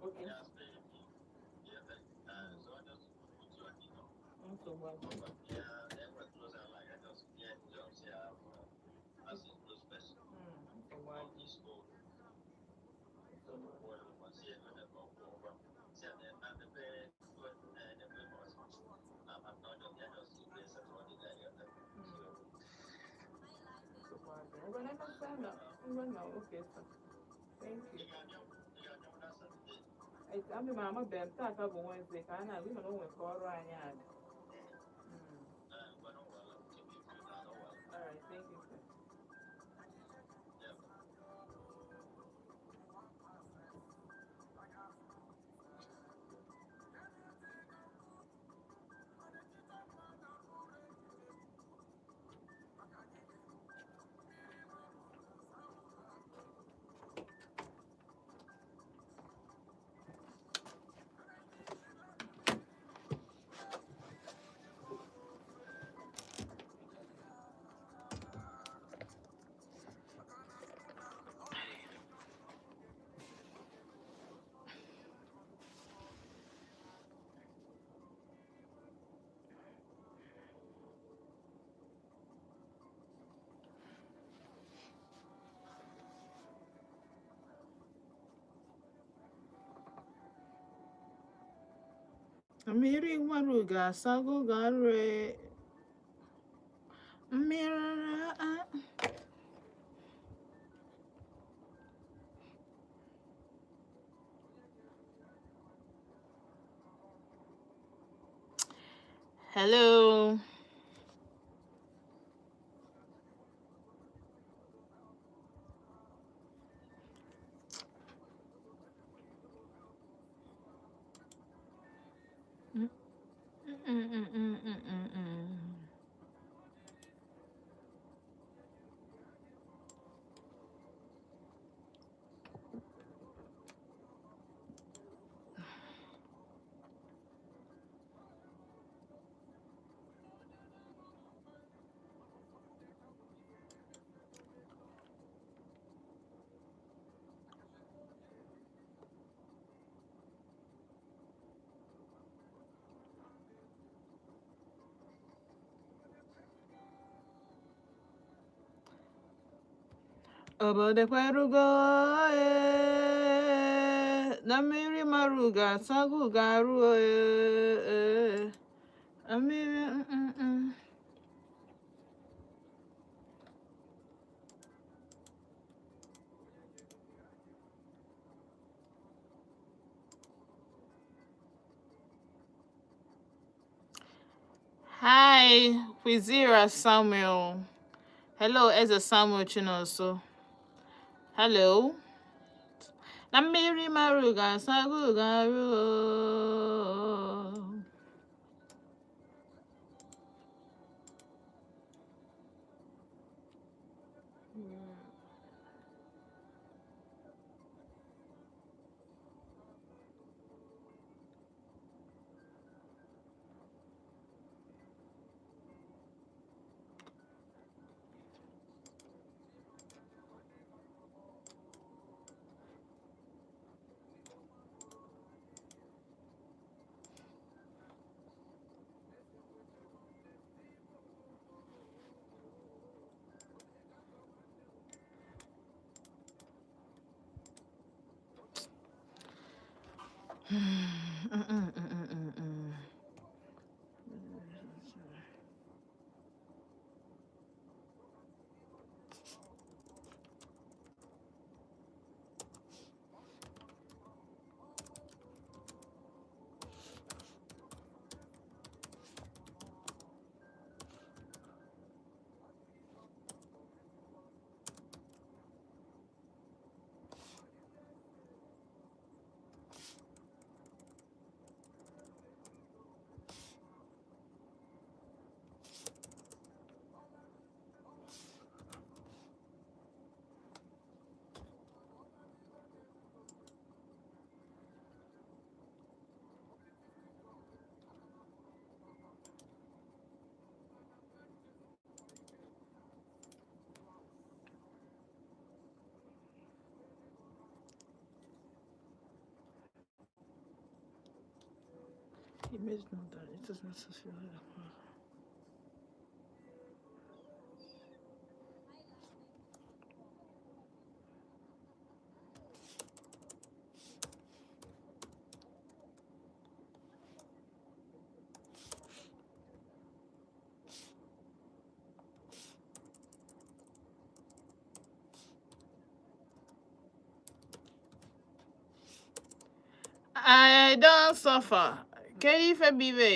Okay. Nsogbu adịghị. Nsogbu adịghị. Nsogbu adịghị. Nsogbu adịghị. Ngwa na emesịa na ngwa na, okay sir. Thank you. Amị ma amabeghị m, taata bụ Wednesday ka a na-agụ, mana o nwere ka ọrụ anyị adị. All right, thank you, sir. Mmiri nwarụ ga-asago ga-arue mmiri a. Hello. Mm-mm-mm-mm-mm-mm. Obodo kwerugo ee, na mmiri mara ugo asago ugo arụ ee, na mmiri mm. Hi, Kwizera Samuel. Hello, Eze Samuel Chinonso. Hello. Na mmiri mara ugo asago ugo arụ. Mm. He made note that it is necessary. I don't suffer. Kedu ife bụ ibe?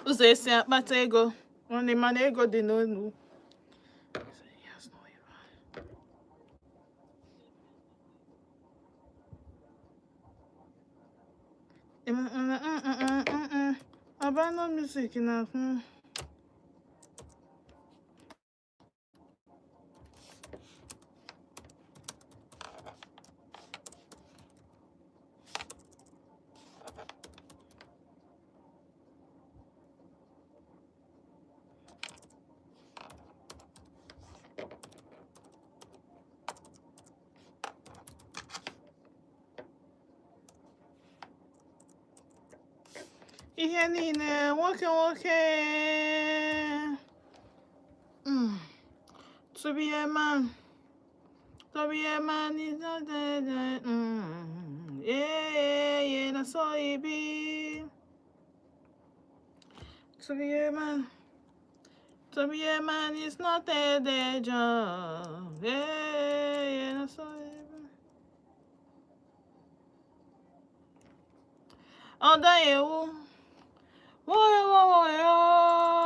Ụzọ esi akpata ego. Nwanne, mana ego dị n'onu. Abano music na. Ihe niile nwoke nwoke. To be a man. To be a man is not dead. Yeah, that's all it be. To be a man. To be a man is not a day job. Yeah, that's all it be. Oh, that you. Yo, yo,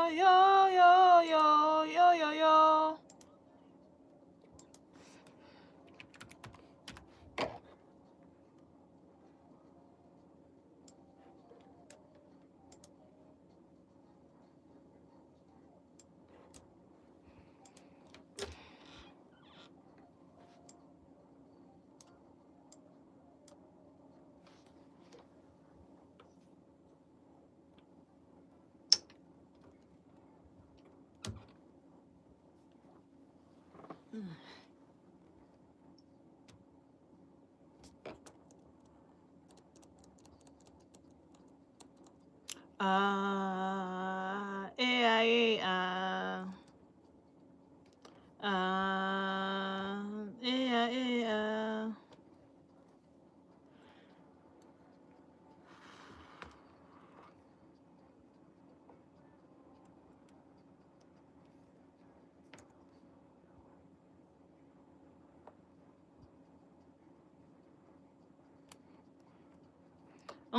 yo, yo, yo, yo, yo. Ah, eh, ah, eh, ah. Ah, eh, ah, eh, ah.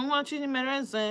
Nwa Chimereze.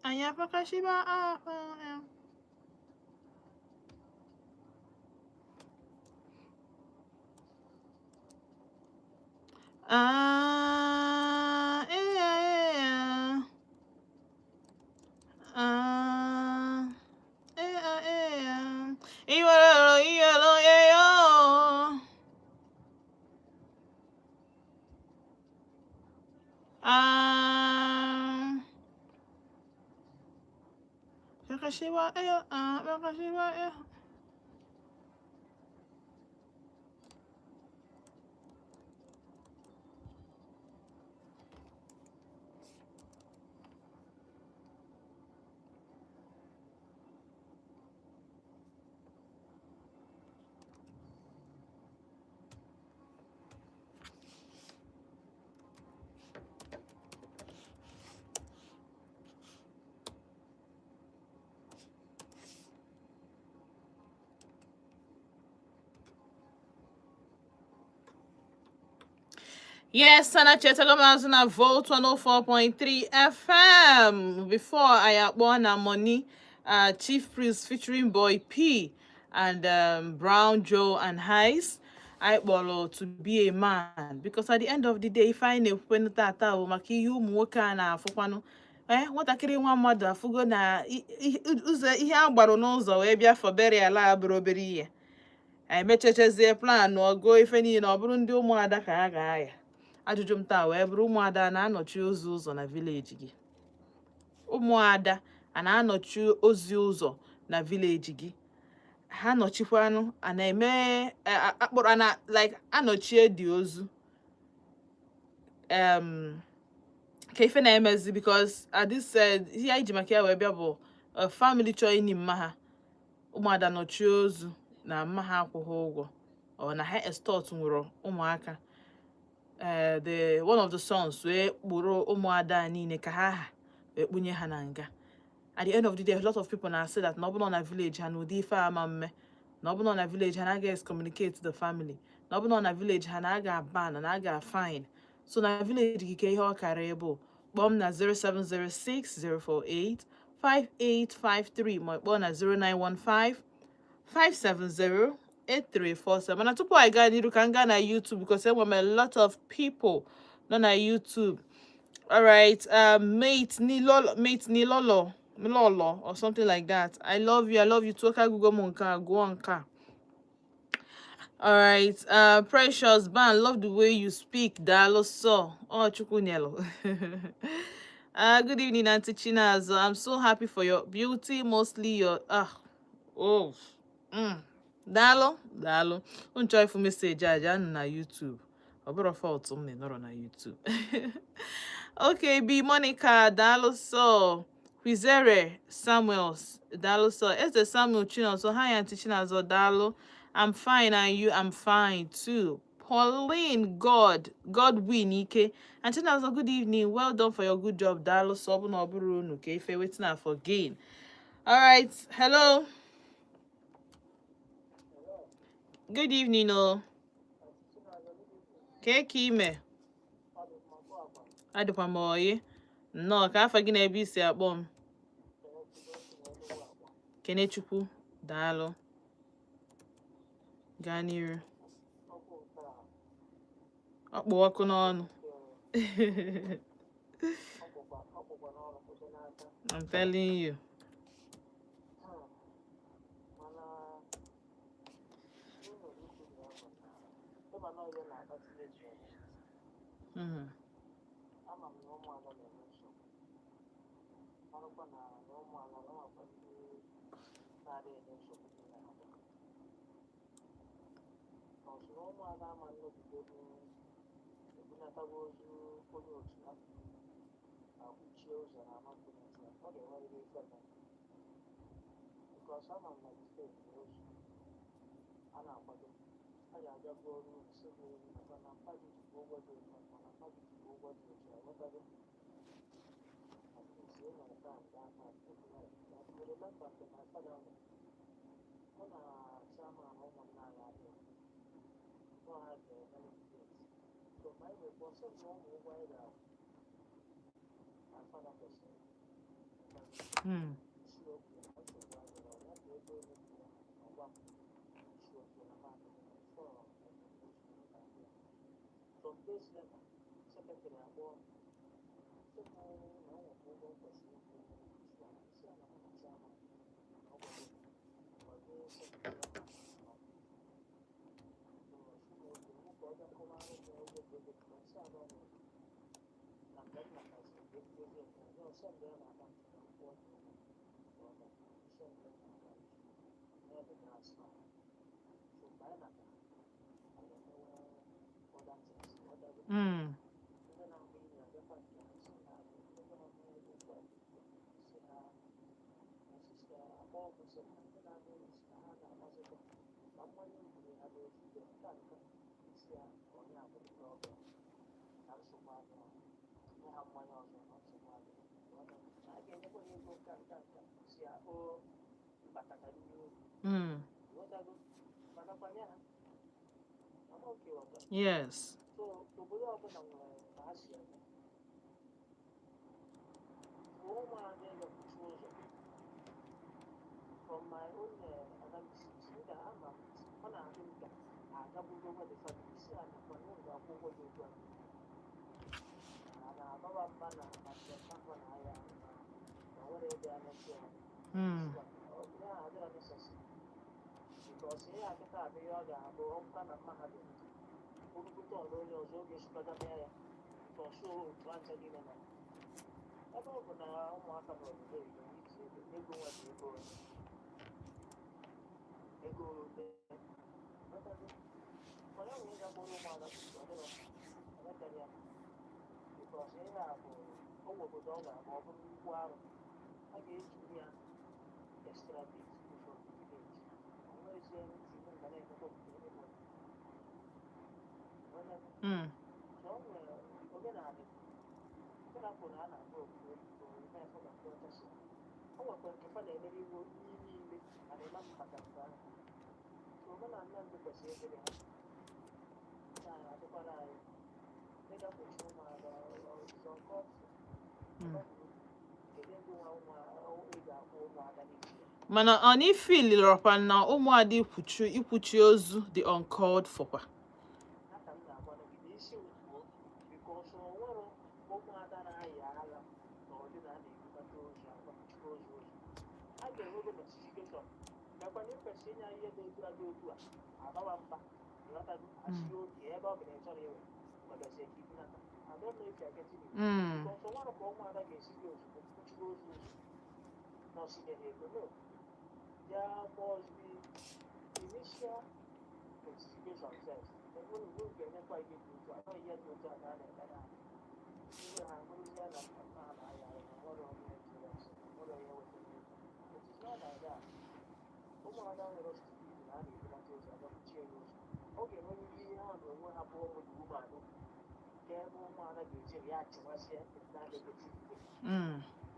Anyị apakashiba ahụ. Ah, eh, eh, ah, eh, ah, eh, ah. Iwere, iwere, eh, oh. Ah. Pakashiba, eh, ah, pakashiba, eh. Yes, and I chetago m azụ na Volt 104.3 FM. Before I akpọ na Money, Chief Priest featuring Boy P and Brown Joe and Heist. I kpọrọ To Be a Man because at the end of the day, ife anyị na-ekwukwe tata bụ maka ihe ụmụ nwoke a na-afụkwanụ. Ee, nwatakịrị nwa mmadụ afụgo na ụzọ ihe a gbarụ n'ụzọ wee bịa for burial a bụrụ obere ihe. Emechechezie plan ọgụọ ife niile, ọ bụrụ ndị ụmụada ka ha ga-aya. Ajụjụ m taa wee bụrụ, ụmụada na-anọchi ozu ụzọ na village gị? Ụmụada a na-anọchi ozi ụzọ na village gị? Ha nọchikwanụ, a na-eme akpọrọ a na like anọchie dị ozu ka ife na-emezi? Because at this ihe anyị ji maka ya wee bịa bụ family chọọ ini mma ha, ụmụada nọchie ozu na mma ha akwụghị ụgwọ, ọ na ha extort nwụrụ ụmụaka, the one of the sons wee kpụrụ ụmụada a niile ka ha ha wee kpunye ha na nga. At the end of the day, a lot of people na-asị that na ọ bụrụ na village ha na ụdị ife ama mme, na ọ bụrụ na village ha na aga excommunicate the family, na ọ bụrụ na village ha na aga ban, na aga fine. So na village gị, ka ihe ọ kara ịbụ, kpọọ m na 0706 048 5853, ma kpọọ na 0915 570 8347. Mana tupu anyị gaa n'iru, ka m gaa na YouTube, because enwere m a lot of people nọ na YouTube. Alright, mate Nilolo, mate Nilolo, Lolo or something like that, I love you. I love you too. Ka Google m nke a, gụọ nke a. Alright, Precious Ban, love the way you speak. Daalụ so. Oh, Chukwunyelo. Good evening, Auntie Chinazo. I'm so happy for your beauty, mostly your oh. Daalụ, daalụ. Unu chọọ ịfụ message a, jaa na YouTube. Ọ bụrụ fault m na ị nọrọ na YouTube. Okay, B Monica, daalụ so. Kwizere Samuels, daalụ so. Eze Samuel Chinonso, hi, Auntie Chinazo, daalụ. I'm fine, and you? I'm fine too. Pauline God, Godwin Ike. Auntie Chinazo, good evening. Well done for your good job. Daalụ so. Ọ bụ na ọ bụrụ unu ka ife wetin for gain. All right, hello. Good evening, oh. Ka ka ime? Adịkwa m oyi. Nnọọ, ka afa gị na ebe isi akpọ m? Kenechukwu, daalụ. Gaa n'iru. Ọkpụ ọkụ n'ọnụ. Ọkpụkwa n'ọrụ kwụsị n'aka. I'm telling you. Mana ihe nwere ikwu na ya bụ na ịma na ihe na-akpata ihe eji eme. Ama m na ụmụada na-eme nsogbu, marakwa na ụmụada na nwakwa ndị na-adịghị enye nsogbu dị na ha. Ọsụ na ụmụada ama nnọgide bụ ebunatawa ozu onye otu ha ma kwuchie ụzọ na ama mkpunata ya, ọ ga-enwerịrị ife mere, because ama m na before ozu a na-akwado, a ga-abịa gụọ ọrụ uru si gị maka na mpa gị jikwa ụgwọ dị otu a, mana mpa gị jikwa ụgwọ dị otu a, ghọtago? At least e nwere time that time. I remember mgbe my father nwụrụ, mụ na chairman ụmụnna anyị adịghị mụ ha ga-eme debate, so ma anyị wee kpọọ sị m na ụmụ ụgwọ anyị ga-akwụ my father kwesịrị isi okwu na nsogbu adịrọ ya ka ego ole kwuru ọgwa m isi okwu na maadị before. Some days later, secretary akpọọ m sị m na o nwekwa ụgwọ m kwesịrị ịkwụ isi ala isi ala mụ na chairman ọ gwara m gwazie secretary ahụ. So sị m oke mụ ka ọ bịa kọwara m ụgwọ dị ego ka nsị ala ọ nwere na mgbe m nataziri ka ebidozie nke ọzọ, send ya na account ka m kwụọ gị ụgwọ. Send ya na account n'ebe transfer. So mgbe anyị natara, anyị emewe other things, ghọtago? Ndị na-agba inye abịakwa nke ha si ha ndị na-agba inye dị otu a dị otu a si ha osisi akpọ ọgwụ, si ha ndị na-agba inye si na ha ga-agbazikwa na mmanya eburu ha na-ejibe nke a nke isi ya onye abụrụ problem na nsogbu adịrọ, nye ha mmanya ọzọ na nsogbu adịrọ, ghọtago? Na a ga-enyekwa ha ego nka nka nka si ya o mbataka n'ihu. Ghọtago? Manakwa nye ha ama oke, ghọtara? Yes. So obodo ọbụla nwere ka ha si eme. Ụmụada ịgakwuchi ụzọ, from my own analysis, m ga-ama m ọ na-adị m ka agabugo gwa the family si ha nakwa na unu ga-akwụ ụgwọ dị otu a, a na-abawa mba na mba na ahịa ahụ na nwere ebe a nọchi ya. Ya adịrọ necessary, because ihe a kịta abụ ihe ọ ga-abụ ọ bụkwa na mahadum. Orugute ọrụ onye ọzọ oge esibaga mee ya ka ọ sụọ otu aja niile nọ. Ebe ọ bụ na ụmụaka nọ obodo oyibo iji ego, ego nwa bụ ego onye ego ole. Mana ọ nwere ga-akpọrọ ụmụada tutu ọ dịrọ emetere ya, because ihe a bụ onwe obodo ọ ga-abụ ọ bụrụ nnukwu arụ a ga-eji ya extradite from the village. O nwerezie ntị ga na-emekwa obodo anybody. So o nwere omenala omenala na a na-agba obodo oyibo na-efe na ndị ọcha si o nwekwara nke fa na-emere iwu n'ime ime mana ịma m maka nke ahụ. So omenala ndị kwesịrị ịdịrị ha na-adịkwara anyị ịga kpuchi ụmụada ọzọ nke ọtụ. Kedu ndị nwa ụmụ ị ga-akwụ ụmụada n'isi ya? Mana ọ na ifilirọkwa na ụmụada ikwuchi ozu dị uncalled for kwa? Aka m na-agwa gị na isi m kwuo, because o nwere ụmụada na-ayị ala na ọdị na a na-ebubata ozu akwakuchikwa ozu ozu a ga-enwego notification mekwana ikwesị inye ihe dị otu a dị otu a abawa mba, ịghọtago? Asị oge ebe ọ bụ na ị chọrọ iwe kwadọzie ka ibunata. I don't know if you are getting it. Because o nwere ka ụmụada ga-esi gị ozugbo kpuchiri ozu ozu na ọsinyere ego. No, there must be initial notification first. Ebe unu ga-enyekwa ihe dị otu a na ihe dị otu a na a na-eme na ihe ha bụrụzie na mmemme a na-aya aya na nwere onye jụrụ ase na nwere onye wetara ego. It is not like that. Ụmụada nwere stupid na a na-ebulata ozu agakpuchie ya ozu. Ọ ga-enwerịrị ihe ha na onwe ha bụ ụmụ woman ga ebe ụmụada ga-eji ya chịwazie na negative way.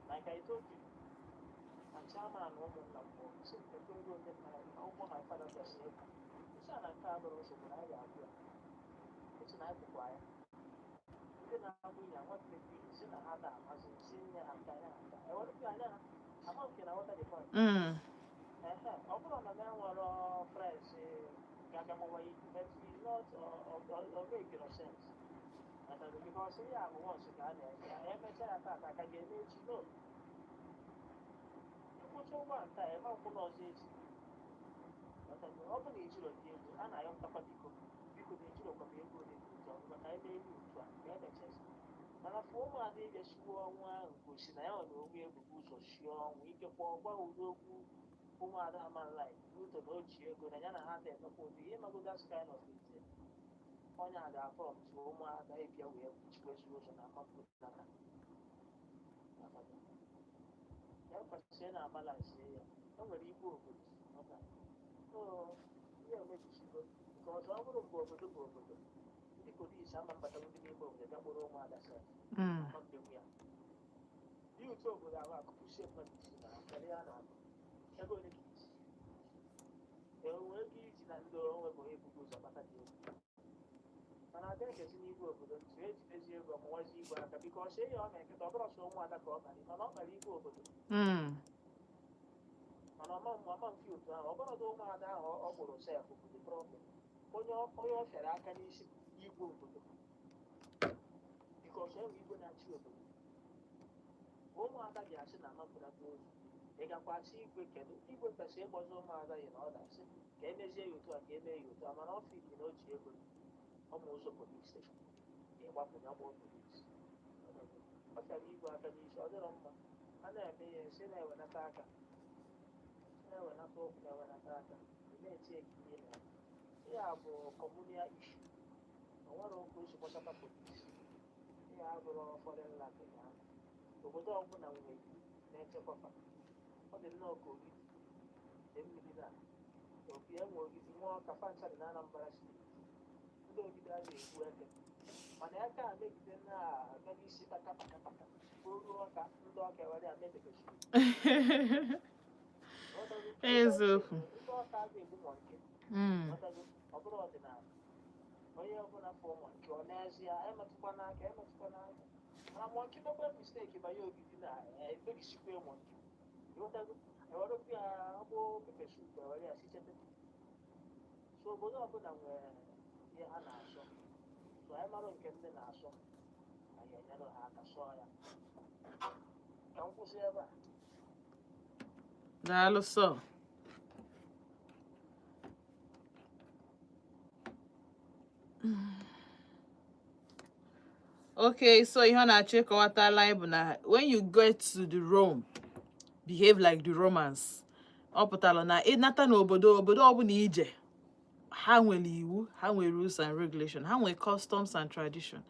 Like I told you, na chairman ụmụnna m bụ sị ekwe ego ndị nna ụgwọ my father kwesịrị ịkwụ isi a na nke a bụrụ nsogbu na anyị ga-akwụ ya echi na anyị kwụkwa ya. Ndị na-akwụ ya nwanne mmiri si na ha na-amasị si nye ha nke anya ha nke ewerụpụ anya ha ama nke na ghọta the point. Ehe, ọ bụrụ na ya nwere friends ga-abịa gbawa ibu, but it's not ọ make no sense, because ihe a bụ once ka a na-eme ya, emechaa ya tata ka ga-eme echi. No, ịkwụcha ụgbọ nta eme nkwụ n'ọzọ echi. Ọ bụ na ejiro dị ego a na-ayọ ntakwa, biko biko, na ejirokwa m ego ole dị otu a maka ebe elu otu a ka emechezi. Mana fụ ụmụada ịbịa shiwe ọnwụ ahụ gosi na ya nwere onwe ebubo ụzọ shie ọnwụ ikekwe ọgwa ụdị okwu ụmụada ama like n'ụtọ na o ji ego na ya na ha na-emekwa ụdị ihe mago that kind of thing. Onye a ga-afọ tụ ụmụada ịbịa wee kpuchikwezi ụzọ na amapụtara ya kwesịrị na balance ya. E nwere igwe obodo ọka so ihe emebisigo nke ọzọ. Ọ bụrụ mgbe obodo bụ obodo, ndị polisi ama mbatanwu n'ime obodo bịa kpọrọ ụmụada sef. Ama mbenwu ya dị otu obodo ahụ akụpụsie mmadụ isi na karịa a na-akụ ego ole ka iji enwe ego iji na ndị onwe bụ onye bugo ụzọ kpata dị ego. Mana ada ekezi n'igwe obodo ntụ ejidezi ego ọmụwazi igwe aka biko ọsọ ihe ọ na-eketa ọ bụrụ sọ ụmụada ka ọ kpara, mana ọ kpara igwe obodo. Mana ọma ọma mfe otu ahụ ọ bụrụ na ụmụada ahụ ọ kpụrụ sef bụ the problem. Onye ọ fịara aka n'isi bụ igwe obodo, because enwe igwe na-achị obodo. Ụmụada ga-asị na amapụnata ozu ị gakwa asị igwe kedu igwe kwesịrị ịkpọzi ụmụada yi na ọ ga-asị ka emezie ya otu a, ka emee ya otu a. Mana ọ fili na o ji ego ọma ụzọ police station ịgbapụ ya gbọọ police, ọ fịara igwe aka n'isi. Ọ dịrọ mma a na-eme ya esi na-ewenata aka, na-ewenata ụkwụ, na-ewenata aka, ị na-eti ekiri na ihe a bụ communal issue. O nwere okwu esi gbasata police. Ihe a bụrụ foreign land ya obodo ọbụla nwere iwu na-echekwafa. Ọ dị nnọọ ka ogidi dị mmiri na obi enwe ogidi nwa ọka fancha dị na Anambra Steeti. Ndị ogidi a na-egbu eke mana eke a megide na-aga n'isi kpaka kpaka kpaka o ruo ọka ndị ọka ewere ya mebegachiri. Eziokwu. Ndị ọka a ga-egbu monkey. Ghọtago? Ọ bụrụ ọdịnala onye ọbụla fụ monkey ọ n'ezie emetụkwa n'aka, emetụkwa n'aka. Mana monkey mekwa mistake banye ogidi na emebisikwa monkey, ịghọtago? Ewerekwa ya ọgbụ pepper soup ewere ya sichete. So obodo ọbụla nwere ihe ha na-asọ. So anyị mara nke ndị na-asọ, anyị enyere ha aka sọọ ya. Ka m kwụsị ebe a. Daalụ sọ. Okay, so ihe ọ na-achọ ịkọwatala anyị bụ na when you get to the Rome, behave like the Romans. Ọ pụtara na ịnata n'obodo, obodo ọbụla ije, ha nwere iwu, ha nwere rules and regulation, ha nwere customs and tradition,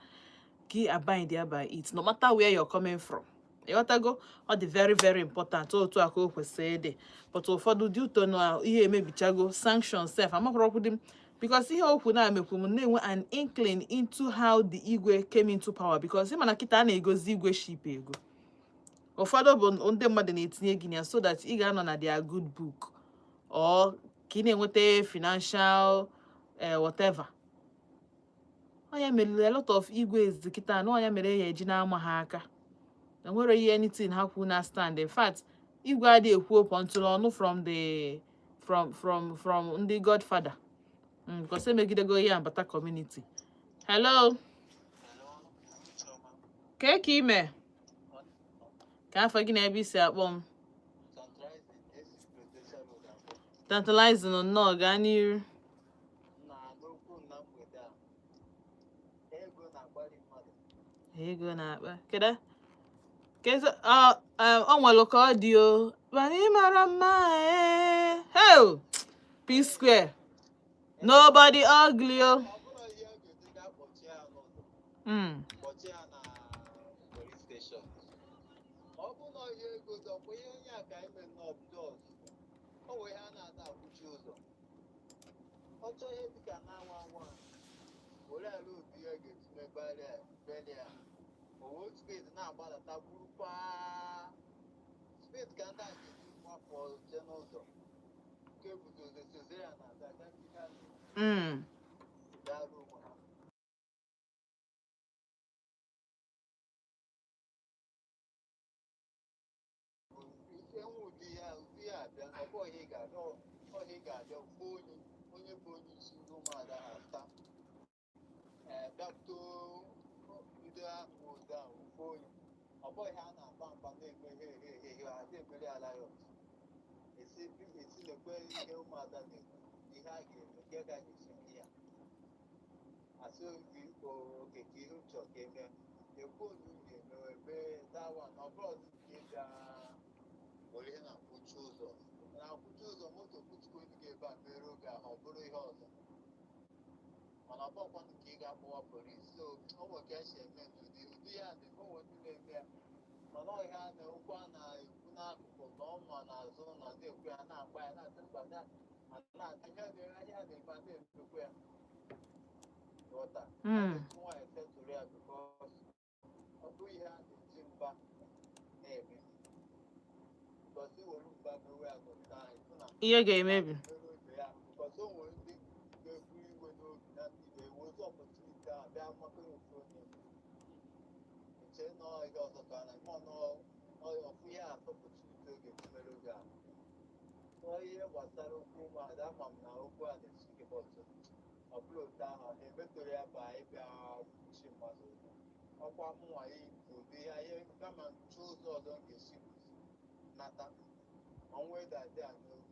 ka ị abide by it no matter where you're coming from. Ịghọtago? Ọ dị very very important. Otu a ka o kwesịrị ịdị, but ụfọdụ dị ụtọ na ihe emebichago. Sanction sef amakwụrọkwu dị m, because ihe okwu na-emekwu m na-enwe an inkling into how the Igwe came into power, because ịma na kịta a na-egozi igwe ship ego. Ụfọdụ bụ ndị mmadụ na-etinye gị na ya so that ị ga-anọ na their good book or ka ị na-enweta financial whatever. Ọ ya mere a lot of igwe kịta na ọ ya mere ya eji na-ama ha aka na nwere ihe anything ha kwu na stand. In fact, igwe adịghị ekwu okwu until ọnụ from the from ndị godfather, because emegidego ihe ambata community. Hello, kee ka ime, ka afọ gị na ebe isi akpọ m? Tantalizing, nnọọ, gaa n'iru. Na n'okwu na mgbede a, ego na-akpali mmadụ. Ego na-akpa kedu kedu ọ nwere ka ọ dị o, mana ị mara mma. Ee, hey, P Square, nobody ugly o. Ọ bụrụ ihe a ga-eji gaa kpọchie ya n'ụzọ, kpọchie ya na police station, ọ bụ na ihe ego dị, ọkwa ihe onye a ka ime nnọọ bido ọzọ. O nwere ihe a na-ada akwụchi ụzọ. Ọ chọọ ihe dịka na anwa anwa were ala obi ya ga-esi megbarịa belia owe speed na-agbadata burukwa speed ka ndị a ga-eji gbapụ jee n'ụzọ nke buzozi sozie ya na aga aga ndị ha na-gara onwe ha. Enwe ụdị ya abịa, ọ bụ ọhịa ị ga-abịa, ọhịa ị ga-abịa gbuo onye bụ onye isi ndị ụmụada ha taa, ee, bịakwute ndị ahụ ozi ahụ gbuo onye. Ọ bụghị ha na-agba mgba na-eme he he he he ha na-emeri ala ya ọzọ. Esi lekwe ihe ụmụada na-ekwu, ihe a ga-eme nke ga ga-esi ndị ya asị obi oke ka ihe chọọ ka eme ekwu onu ga-emewe mee dawa na ọ bụrụ ọzọ nke bịa were ihe na-akwụchi ụzọ moto kwuchikwa elu gị ebe a mere oge ahụ, ọ bụrụ ihe ọzọ, mana ọ bụrụkwanụ ka ị ga-akpọwa polisi. So o nwere ka esi eme n'ụdị ụdị ya dị, o nwere ndị na-eme ya, mana ọ ihe a na okwu a na-ekwu n'akụkụ na ọ nọ n'azụ ụlọ na-ekwu ya, na-agba ya, na-asị mba, na na-ata ihe na-eme a na-emekwa ya, ghọta? Nwaanyị setụrụ ya, because ọ bụghị ihe a na-eji mba na-eme, because iwere mba mewe ya n'obodo anyị, fụ na ihe ga-emebi. Mere oge ya, because o nwere ndị ga-ebu iwe n'obi na ndị ga-enwezi opportunity a bịa makọrọ ofu onye eche na ọ ihe ọzọ ka a na-eme ọfụ ihe a opportunity oge eji mere oge a. Ọ ihe gbasara okwu ụmụada, ama m na okwu a na-esi ike, but ọ bụrụ otu ahụ ha emetụrụ ya bụ anyị bịa kwuchi mmadụ ụzọ. Ọkwa mụnwa ụdị ya ihe kama nchụ ụzọ ọzọ m ga-esi nata ọnwa ịda dị a n'obi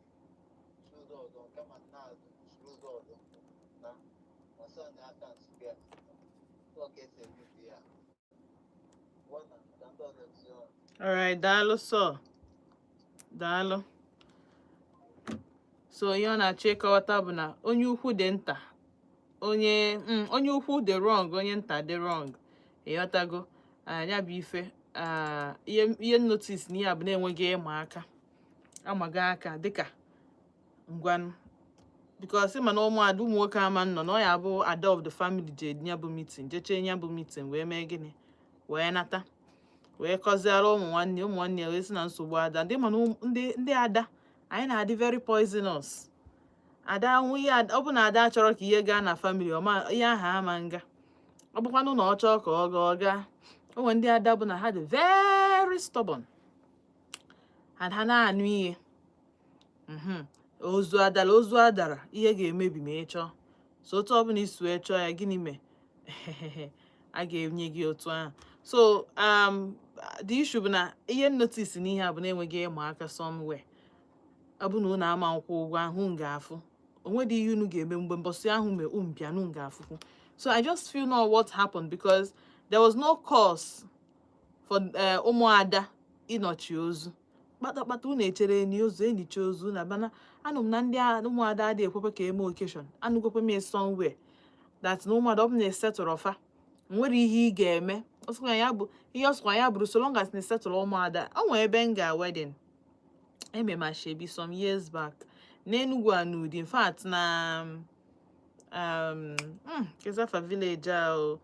chụ ụzọ ọzọ kama na-azụ chụrụ ụzọ ọzọ na ọsọ na aka nsogbu ya ọ ka esi emebi ya na ka ndị ọzọ tinye ọnụ. Alright, daalụ sọ, daalụ. So ihe ọ na-achọ ịkọwata bụ na onye ukwu dị nta, onye ukwu dị wrong, onye nta dị wrong. Ịghọtago? Ah, ya bụ ife. Ah, ihe notice na ihe a bụ na-enweghị ịma aka amaga aka dịka ngwanụ, because ịma na ụmụada, ụmụ nwoke ama nọ na ọ ya bụ ada of the family je ya bụ meeting, jechee ya bụ meeting, wee mee gịnị, wee nata, wee kọziara ụmụ nwanne ya, wee sị na nsogbu ada ndị mana ndị ada anyị na-adị very poisonous. Ada nwụ ihe ọ bụ na ada chọrọ ka ihe gaa na family ọma, ihe ahụ ama nga. Ọ bụkwanụ na ọ chọọ ka ọ gaa, ọ gaa. O nwere ndị ada bụ na ha dị very stubborn and ha na-anụ ihe. Ozu adara, ozu adara, ihe ga-emebi ma ị chọọ. So otu ọbụla isi wee chọọ ya, gịnị mee, a ga-enye gị otu ahụ. So the issue bụ na ihe notice n'ihe a bụ na-enweghị ịma aka somewhere. Ọ bụ na unu ama nkwụ ụgwọ ahụ m ga-afụ, onwedị ihe unu ga-eme mgbe mbọsị ahụ mee unu bịa nụ m ga-afụkwu, So I just feel not what happened, because there was no cause for ụmụada ịnọchi ozu kpatakpata. Unu echere enyi ozu, enyicha ozu na bana. Anụ m na ndị ụmụada adịghị ekwekwe ka eme occasion. Anụgokwe m somewhere that na ụmụada, ọ bụ na esetụrụ ọfa, nwere ihe ị ga-eme. Ọsọkwa ya bụ ihe, ọsọkwa ya bụrụ, so long as na esetụrụ ụmụada. O nwere ebe m ga wedding eme m asoebi some years back n'Enugu Anudi. In fact, na Kezafa village a o,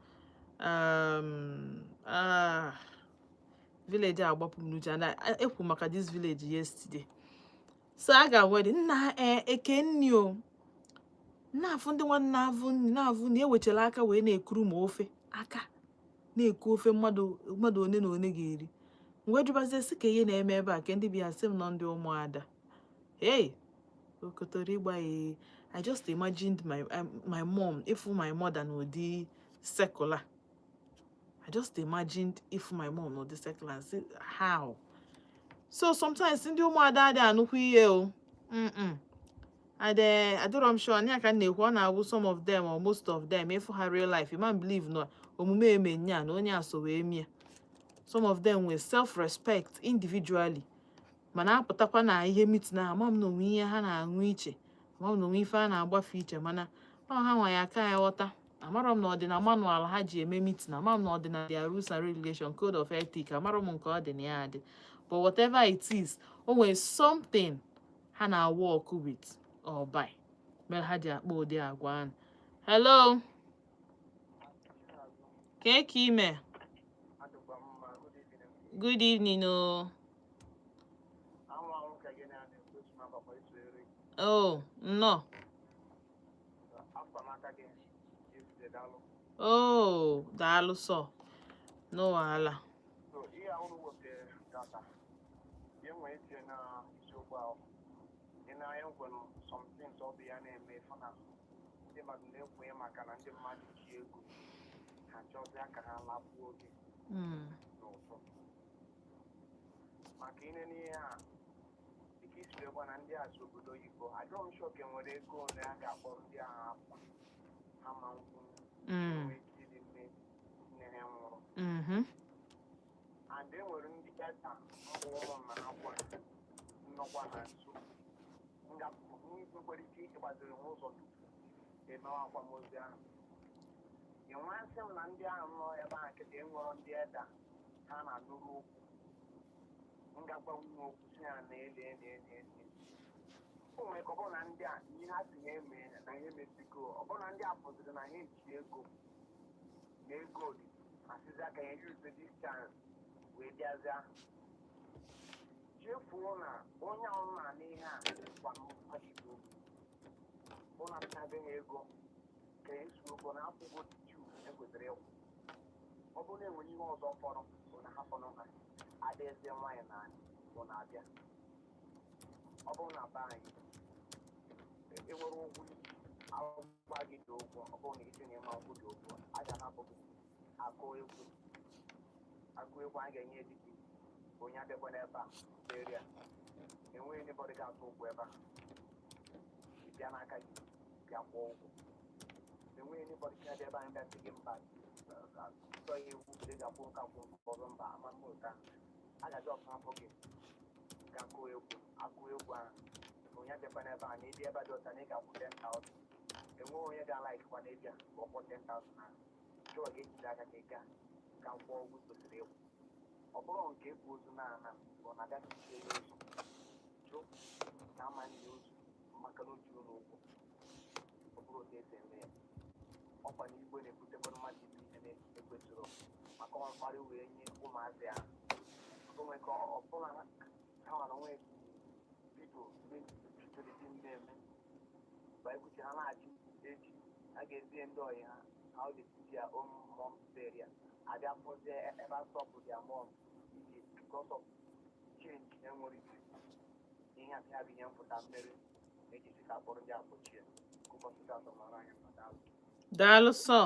village a agbapụ m n'uche and ekwu maka this village yesterday. So a ga wedding nna eke nni o, na-afụ ndị nwanne na-avụ nri, na-avụ nri, ewechara aka wee na-ekuru ma ofe, aka na-eku ofe mmadụ one na one ga-eri. Mgbe jụbazie sị ka ihe na-eme ebe a, ke ndị bịa sị m nọ ndị ụmụada. Hey, okotoro ịgba ya. I just imagined my mom, if my mother n'ụdị secular. I just imagined if my mom n'ụdị secular and say how. So sometimes ndị ụmụada adịghị anụkwu ihe o. And adịrọ m sure anya ka m na-ekwu. Ọ na-awụ some of them or most of them, ịfụ ha real life, you man believe na omume eme nya na onye a so wee mie. Some of them nwere self-respect individually, mana apụtakwa na ihe meeting ahụ, ama m na onwe ihe ha na-aṅụ iche, ama m na onwe ife a na-agbafe iche, mana ọ ha nwa ya aka ya ghọta. Amarọ m na ọ dị na manual ha ji eme meeting, ama m na ọ dị na their rules and regulation, code of ethic, amarọ m nke ọ dị na ya adị. But whatever it is, o nwere something ha na-work with or by mere ha ji akpa ụdị agwa ahụ. Hello, kee ka ime? Adịkwa mma, good evening. Good evening o. Anwụ anwụ ka gị na-ekwu otu ma gbakwa isonyere. Oh, nnọọ. Afọ m aka gị yesterday, daalụ. Oh, daalụ sọ, no wahala. So ihe a unu wepụtara data, ihe nwere itinye na isiokwu ahụ, ị na-anya nkwenụ some things ọ bụ ya na-eme fụ na ndị mmadụ na-ekwenye maka na ndị mmadụ ji ego ha chọzịa ka ha lapụ oge n'ụtọ maka ine n'ihe a, dịka isi wee gwa na ndị a si obodo oyibo. Adịrọ m sure ka enwere ego ole a ga-akpọrọ ndị ahụ akwa ha ma nkwụ nwee ike ịdị nne nne ha nwụrụ. And e nwere ndị elder mbụ ụmụ nna ha kwa nnọkwa ha nso nwekwara ike ịgbaziri ha ụzọ tupu emewe akwamozu ahụ. Ị nwasị m na ndị ahụ nọ ebe ahụ kịta enwero ndị elder ha na-anụrụ okwu ngakwa nwunye okwu si ha na ele ele ele ele. O nwere ka ọ bụrụ na ndị a ihe ha si ha eme na ihe mezigo, ọ bụrụ na ndị a pụziri na ha eji ego na ego dị asịzi aka ya use this chance wee bịazịa chefuo na onye ahụ na-ana ihe a gwa mmadụ ụlọ apụtabeghị ego ka esi ụgwọ na akwụkwọ tu ekwesịrị ịkwụ. Ọ bụrụ na enwere ihe ọzọ fọrọ bụ na ha fọrọ, ha adịghịzie nwaanyị na anyị bụ na-abịa. Ọ bụrụ na be anyị enwere ụgwọ iji agwa gị dị ụgwọ, ọ bụrụ na isi na ịma ụgwọ dị ụgwọ, a ga-ahapụ gị akụ egwu, akụ egwu anyị ga-enye etiti onye abịakwa n'ebe a area enweghị anybody ga-atụ ụgwọ ebe a. Ị bịa n'aka gị bịa kwụọ ụgwọ, enweghị anybody ga-abịa ebe anyị bịa sị gị mba, tọ ya iwu ị ga-akwụ nka kwụ nke ọzọ, mba, ama m ụta a ga-aja ọsọ hapụ gị ga kụọ egwu, akụ egwu ahụ onye abịakwa n'ebe a na ịbịa ebe dị ọcha na ị ga-akwụ 10,000. Enweghị onye ga-alaikwa na ịbịa ka ọ kwụọ 10,000 ahụ. Chọọ ga-ejide aka ka ị gaa ka kwụọ ụgwọ kwesịrị ịkwụ. Ọ bụrụ nke ebu ozu na-ana bụ na abịa kpuchie ya ozu jụ na ama nne ozu maka na o juru n'ụgwọ. Ọ bụrụ otu esi eme ya, ọkwa na igwe na-ebutekwa mmadụ ime ihe na-ekwesịrị maka ọ mkparị wee nye ụmụazị ahụ. O nwere ka ọ bụla ha nwere onwe bido bidoro dị mmemme ba ekwuchi ha na-achị echi a ga-ezie ndị ọyị ha how they see their own mom burial, abịa fụzie ebe a stop their mom ije because of change enwere isi ihe a bụ ihe mpụta mmeri ejisi ka akpọrọ ndị akpọchie ka ụbọchị atọ mara anyị mma. Daalụ. Daalụ sọ.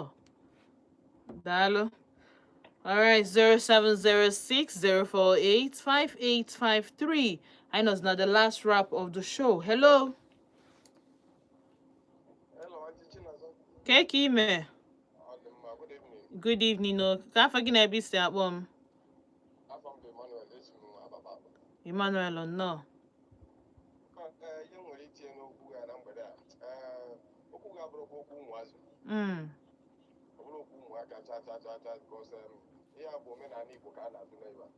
Daalụ. All right, 0706 048 5853. I know it's not the last wrap of the show. Hello. Hello, Aunty Chinazọ. Keke ime. Good evening o. Ka afọ gị na ebe isi akpọ m? Afọ m bụ Emmanuel, esi m Ababa akpọ. Emmanuel, nnọọ. Ee, ihe m nwere itinye n'okwu ya na mgbede a, ee, okwu ga-abụrụkwa okwu ụmụazị. Ọ bụrụ okwu ụmụaka cha cha cha cha, because ihe a bụ omenala Igbo ka a na-atụ n'ebe a.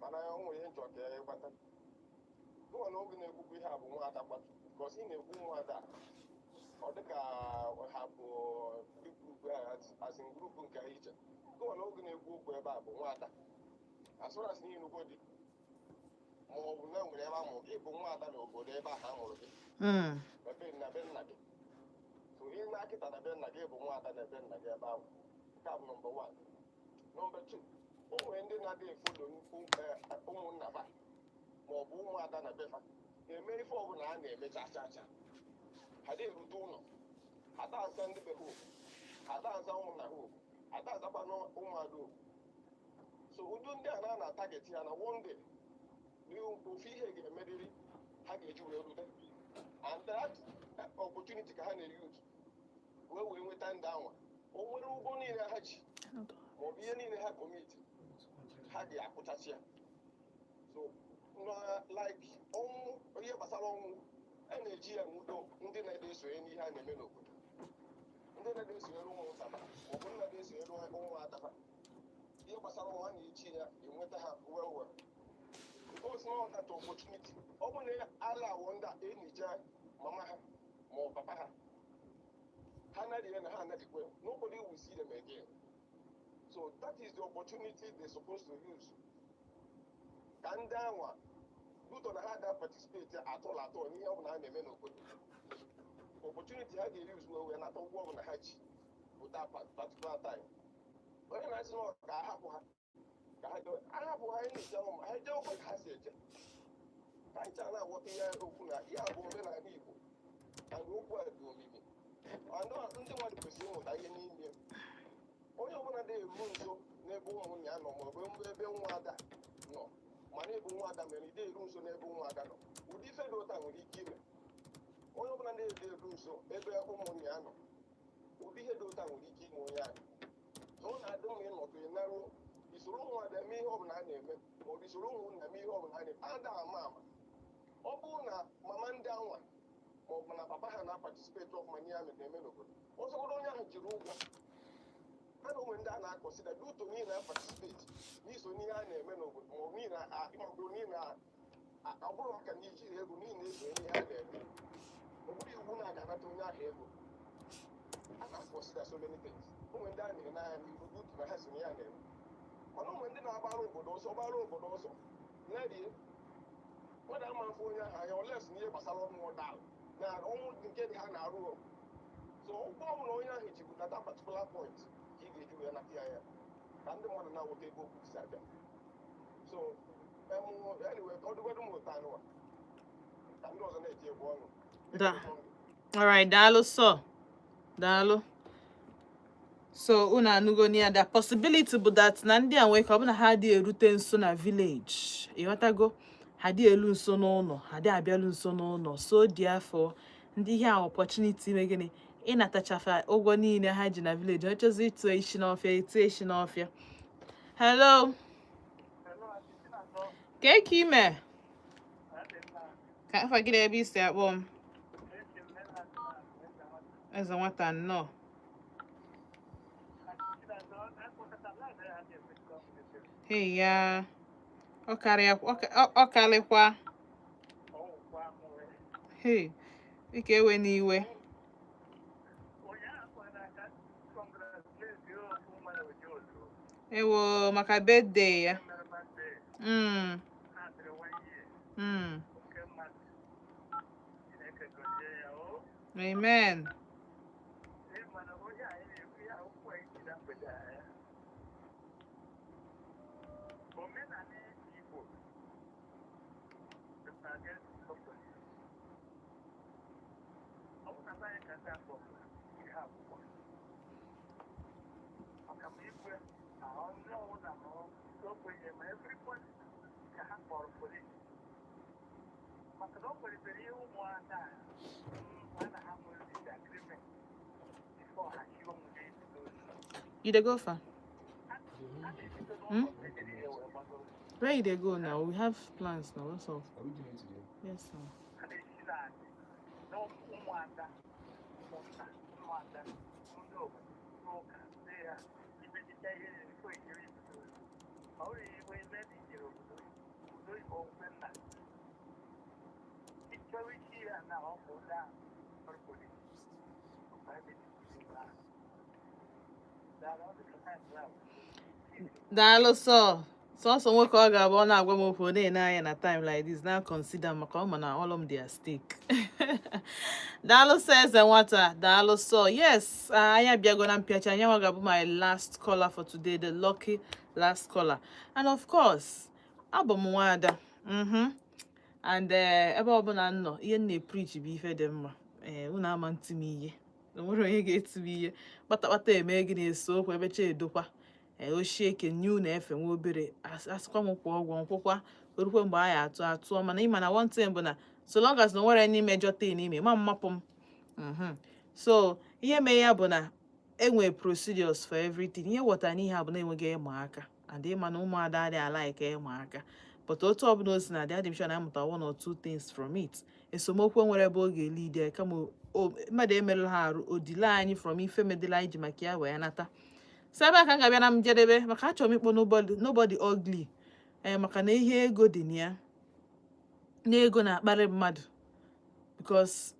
Mana o nwere ihe nchọ ka ịgbata gụnwa na oge na-ekwukwu ihe a bụ nwaada kwatu, because ị na-ekwu ụmụada, ọ dịka ha bụ group as in group nke iche. Gụnwa na oge na-ekwu okwu ebe a bụ nwaada, as far as n'inugo dị ma ọ bụ na nwere ebe a mụrụ gị, bụ nwaada n'obodo ebe ahụ a mụrụ gị, na be nna gị. So ihe na akịta na be nna gị bụ nwaada na be nna gị ebe ahụ. Nke a bụ number one. Number two, o nwere ndị na-adị e follow ụmụnna ba ma ọ bụ ụmụada na befa na-eme ife ọbụla a na-eme cha cha cha. Ha dị erute ụlọ, ha da aza ndị be ha okwu, ha da aza ụmụnna ha okwu, ha da azakwa ụmụada okwu. So ụdị ndị a na na target ya na one day ofu ihe ga-emerịrị ha ga-eji wee rute, and that opportunity ka ha na-use wee nweta ndị anwa. O nwere ụgwọ niile ha ji maọbụ ihe niile ha commit, ha ga-akwụchasị ya. So na like ọnwụ, ihe gbasara ọnwụ, a na-eji ya nwudo ndị na-ede esonye n'ihe a na-eme n'obodo, ndị na-ede esonyere ụmụnta maọbụ ndị na-ede esonyere ụmụada ha. Ihe gbasara ọnwụ, a na-eji ya enweta ha well well, because not that opportunity, ọ bụ na ala awọ ndị a enyicha mama ha ma ọ papa ha, ha anaghị ya na ha anaghịkwe, nobody will see them again. So that is the opportunity they're supposed to use ka ndị anwa duto na ha da participate atọl atọ n'ihe ọ bụla a na-eme n'obodo. Opportunity ha ga-use wee nata ụgwọ ọbụla ha ji bụ that particular time. Onye na-asị na ka a hapụ ha, ka ha jee, ahapụ ha enyicha ụmụ ha jee ụkwa ka ha si eje, ka anyị chaa na-aghọta ihe okwu na ihe a bụ omenala Igbo, and okwu a dị omimi and ndị mmadụ kwesịrị ịmụta ihe n'ime. Onye ọbụla dị eru nso n'ebe ụmụnne ya nọ maọbụ ebe nwa ada nọ, mana ịbụ nwa ada mere ide eru nso n'ebe ụmụada nọ, ụdị ife dị ụta nwere ike ime. Onye ọbụla na-ede eru nso ebe ụmụnne ya nọ, ụdị ihe dị ụta nwere ike ime onye ahụ. So ọ na-adị mma ịnọdụ ịnaruo isoro ụmụada eme ihe ọbụla a na-eme, maọbụ isoro ụmụnna eme ihe ọbụla a na-eme. Ada ama ama, ọ bụrụ na mama ndị anwa maọbụ na papa ha na-participate ọfụma n'ihe a na-eme n'obodo, ọzọgodo onye ahụ jiri ụgwọ ha na onwe ndị a na-a consider duto n'ihi na participate n'iso n'ihe a na-eme n'obodo, maọbụ n'ihi na maọbụ n'ihi na ọ bụrụ maka na ijiri ego n'ihi na eso n'ihe a na-eme. Ọ bụrụ iwu na-aga anata onye ahụ ego, a na-a consider so many things. Onwe ndị a na-ene anya n'ihu duto na ha so n'ihe a na-eme, mana onwe ndị na-agbara obodo ọsọ, gbara obodo ọsọ lerie nweda ama mfe onye ahụ anya oles n'ihe gbasara ọnwụ ọdalụ na ọnwụ nke dị ha na-arụ. So ụgwọ ọbụla onye ahụ ji bụ na that particular point ka ị ga-eji wee nata ya, ya ka ndị mmadụ na-awụta ebe okwu si abịa. So anyway, ka ọ dịgodu m ụtọ anụwa ka ndị ọzọ na-eti egwu ọnụ. Da. Alright, daalụ sọ. Daalụ. So unu anụgo ya, the possibility bụ that na ndị a nwee ka ọ bụ na ha adịghị erute nso na village. Ịghọtago? Ha dị elu nso n'ụlọ, ha dị abịalu nso n'ụlọ. So therefore, ndị ihe a opportunity ime gịnị? Ịnatachafa ụgwọ niile ha ji na village. Ọ chọzi ịtụ isi n'ọfịa, etu isi n'ọfịa. Hello. Ka ka ime? Ka afa gị na ebe isi akpọ m? Eze nwata, nnọọ. Hey ya. Ọ karịa, ọ karịkwa. Hey, ike ewe n'iwe. Ụnyaahụ na-aka congratulate ofu mmadụ ojoto. Ewo, maka birthday ya. Mere birthday. Ha dịrị one year. Oke mmadụ, Chineke gọzie ya o. Amen. Ịma na onye anyị na-ekwu ya okwu anyị ji na mgbede a ya. Omenala Igbo is against suffering. Ọ bụ na be anyị ka ndị akpọ ihe akwụkwọ maka ma igwe onye ọbụla ma ogbenye ma everybody ka ha kpọrọ police, maka na o nwelitere ihe ụmụaka a ha na ha nwere disagreement before ha chiwe nwunye isi n'ozu. You dey go far? Hmm? Where you dey go now? We have plans now. What's up? Are we doing it today? Yes, sir. A na-esi na na ụmụada, ụmụnna, ụmụada, ndị obodo n'ụka sị ya imechicha ihe na-ekwe ejiri obodo. Ọ bụrụ iwe ebe dị ijere obodo obodo oyibo okwe nna ịchọrọ isi ya na ọkụ ndị ahụ ọrụ polisi ọkwa ebe dị ebe ahụ. Daalụ, ọ dị ka time ahụ. Daalụ sọ. Sọsọ nwoke ọ ga-abụ ọ na-agwa m okwu, ọ na-ene anya na time like this na consider, maka ọ ma na all of their stake. Daalụ sọ, eze nwata. Daalụ sọ. Yes, anyị abịago na mpịacha. Anyị nwa ga-abụ my last caller for today, the lucky last caller. And of course, abụ m nwaada. And ebe ọbụla m nọ, ihe m na-epreach bụ ife dị mma. Ee, unu ama ntị m ihe. O nwere onye ga-eti m ihe kpatakpata eme gị na-eso okwu ebecha edokwa. Ee, ochie ke nye unu efe nwa obere. Asịkwa m kwụọ ụgwọ nkwụkwa orukwe mgbe anyị atụ atụọ, mana ịma na one thing bụ na so long as na o nwere any major thing ime ma mmapụ m. So ihe mee ya bụ na enwe procedures for everything. Ihe ghọtara n'ihe a bụ na enweghị ịma aka, and ịma na ụmụada adịghị alike ịma aka, but otu ọbụla o si na adị, adị m sure na amụta one or two things from it. Esomokwu nwere ebe ọ ga-elide kama mmadụ emerụla ha arụ odile anyị from ife medela anyị ji maka ya wee nata. So ebe a ka m ga-abịa na njedebe, maka achọrọ m ịkpọ nobody, nobody ugly. Ee, maka na ihe ego dị na ya, na ego na-akparị mmadụ, because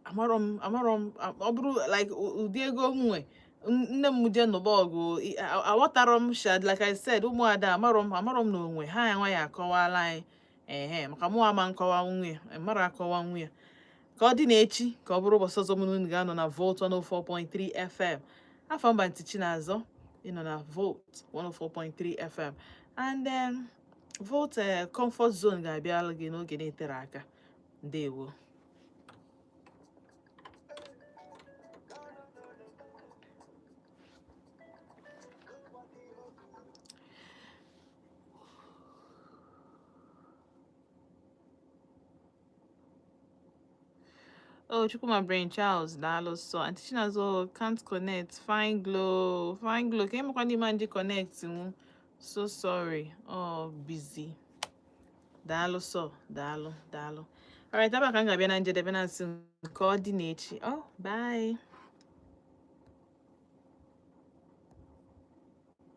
amarọ m, amarọ m, ọ bụrụ like ụdị ego m nwe, nne m jee nụba ọgụ, aghọtarọ m shad. Like I said, ụmụada, amarọ m, amarọ m na onwe ha enwe ya akọwala anyị. Ehe, maka mụ ama nkọwa nwa ya mara akọwa nwa ya. Ka ọ dị n'echi, ka ọ bụrụ ụbọchị ọzọ mụ na unu ga-anọ na Volt 104.3 FM. Afọ mba ntị Chinazọ, ịnọ na Volt 104.3 FM, and then Volt Comfort Zone ga-abịala gị n'oge na-etere aka. Ndewo. Oh, Chukwuma Brain Charles, daalụ sọ. Aunty Chinazọ can't connect. Fine Glow, Fine Glow. Ka emekwa n'ime ndị connect nwu. So sorry. Oh, busy. Daalụ sọ, daalụ, daalụ. Alright, ebe a ka m ga-abịa na njedebe na nsị nke ọ dị n'echi. Oh, bye.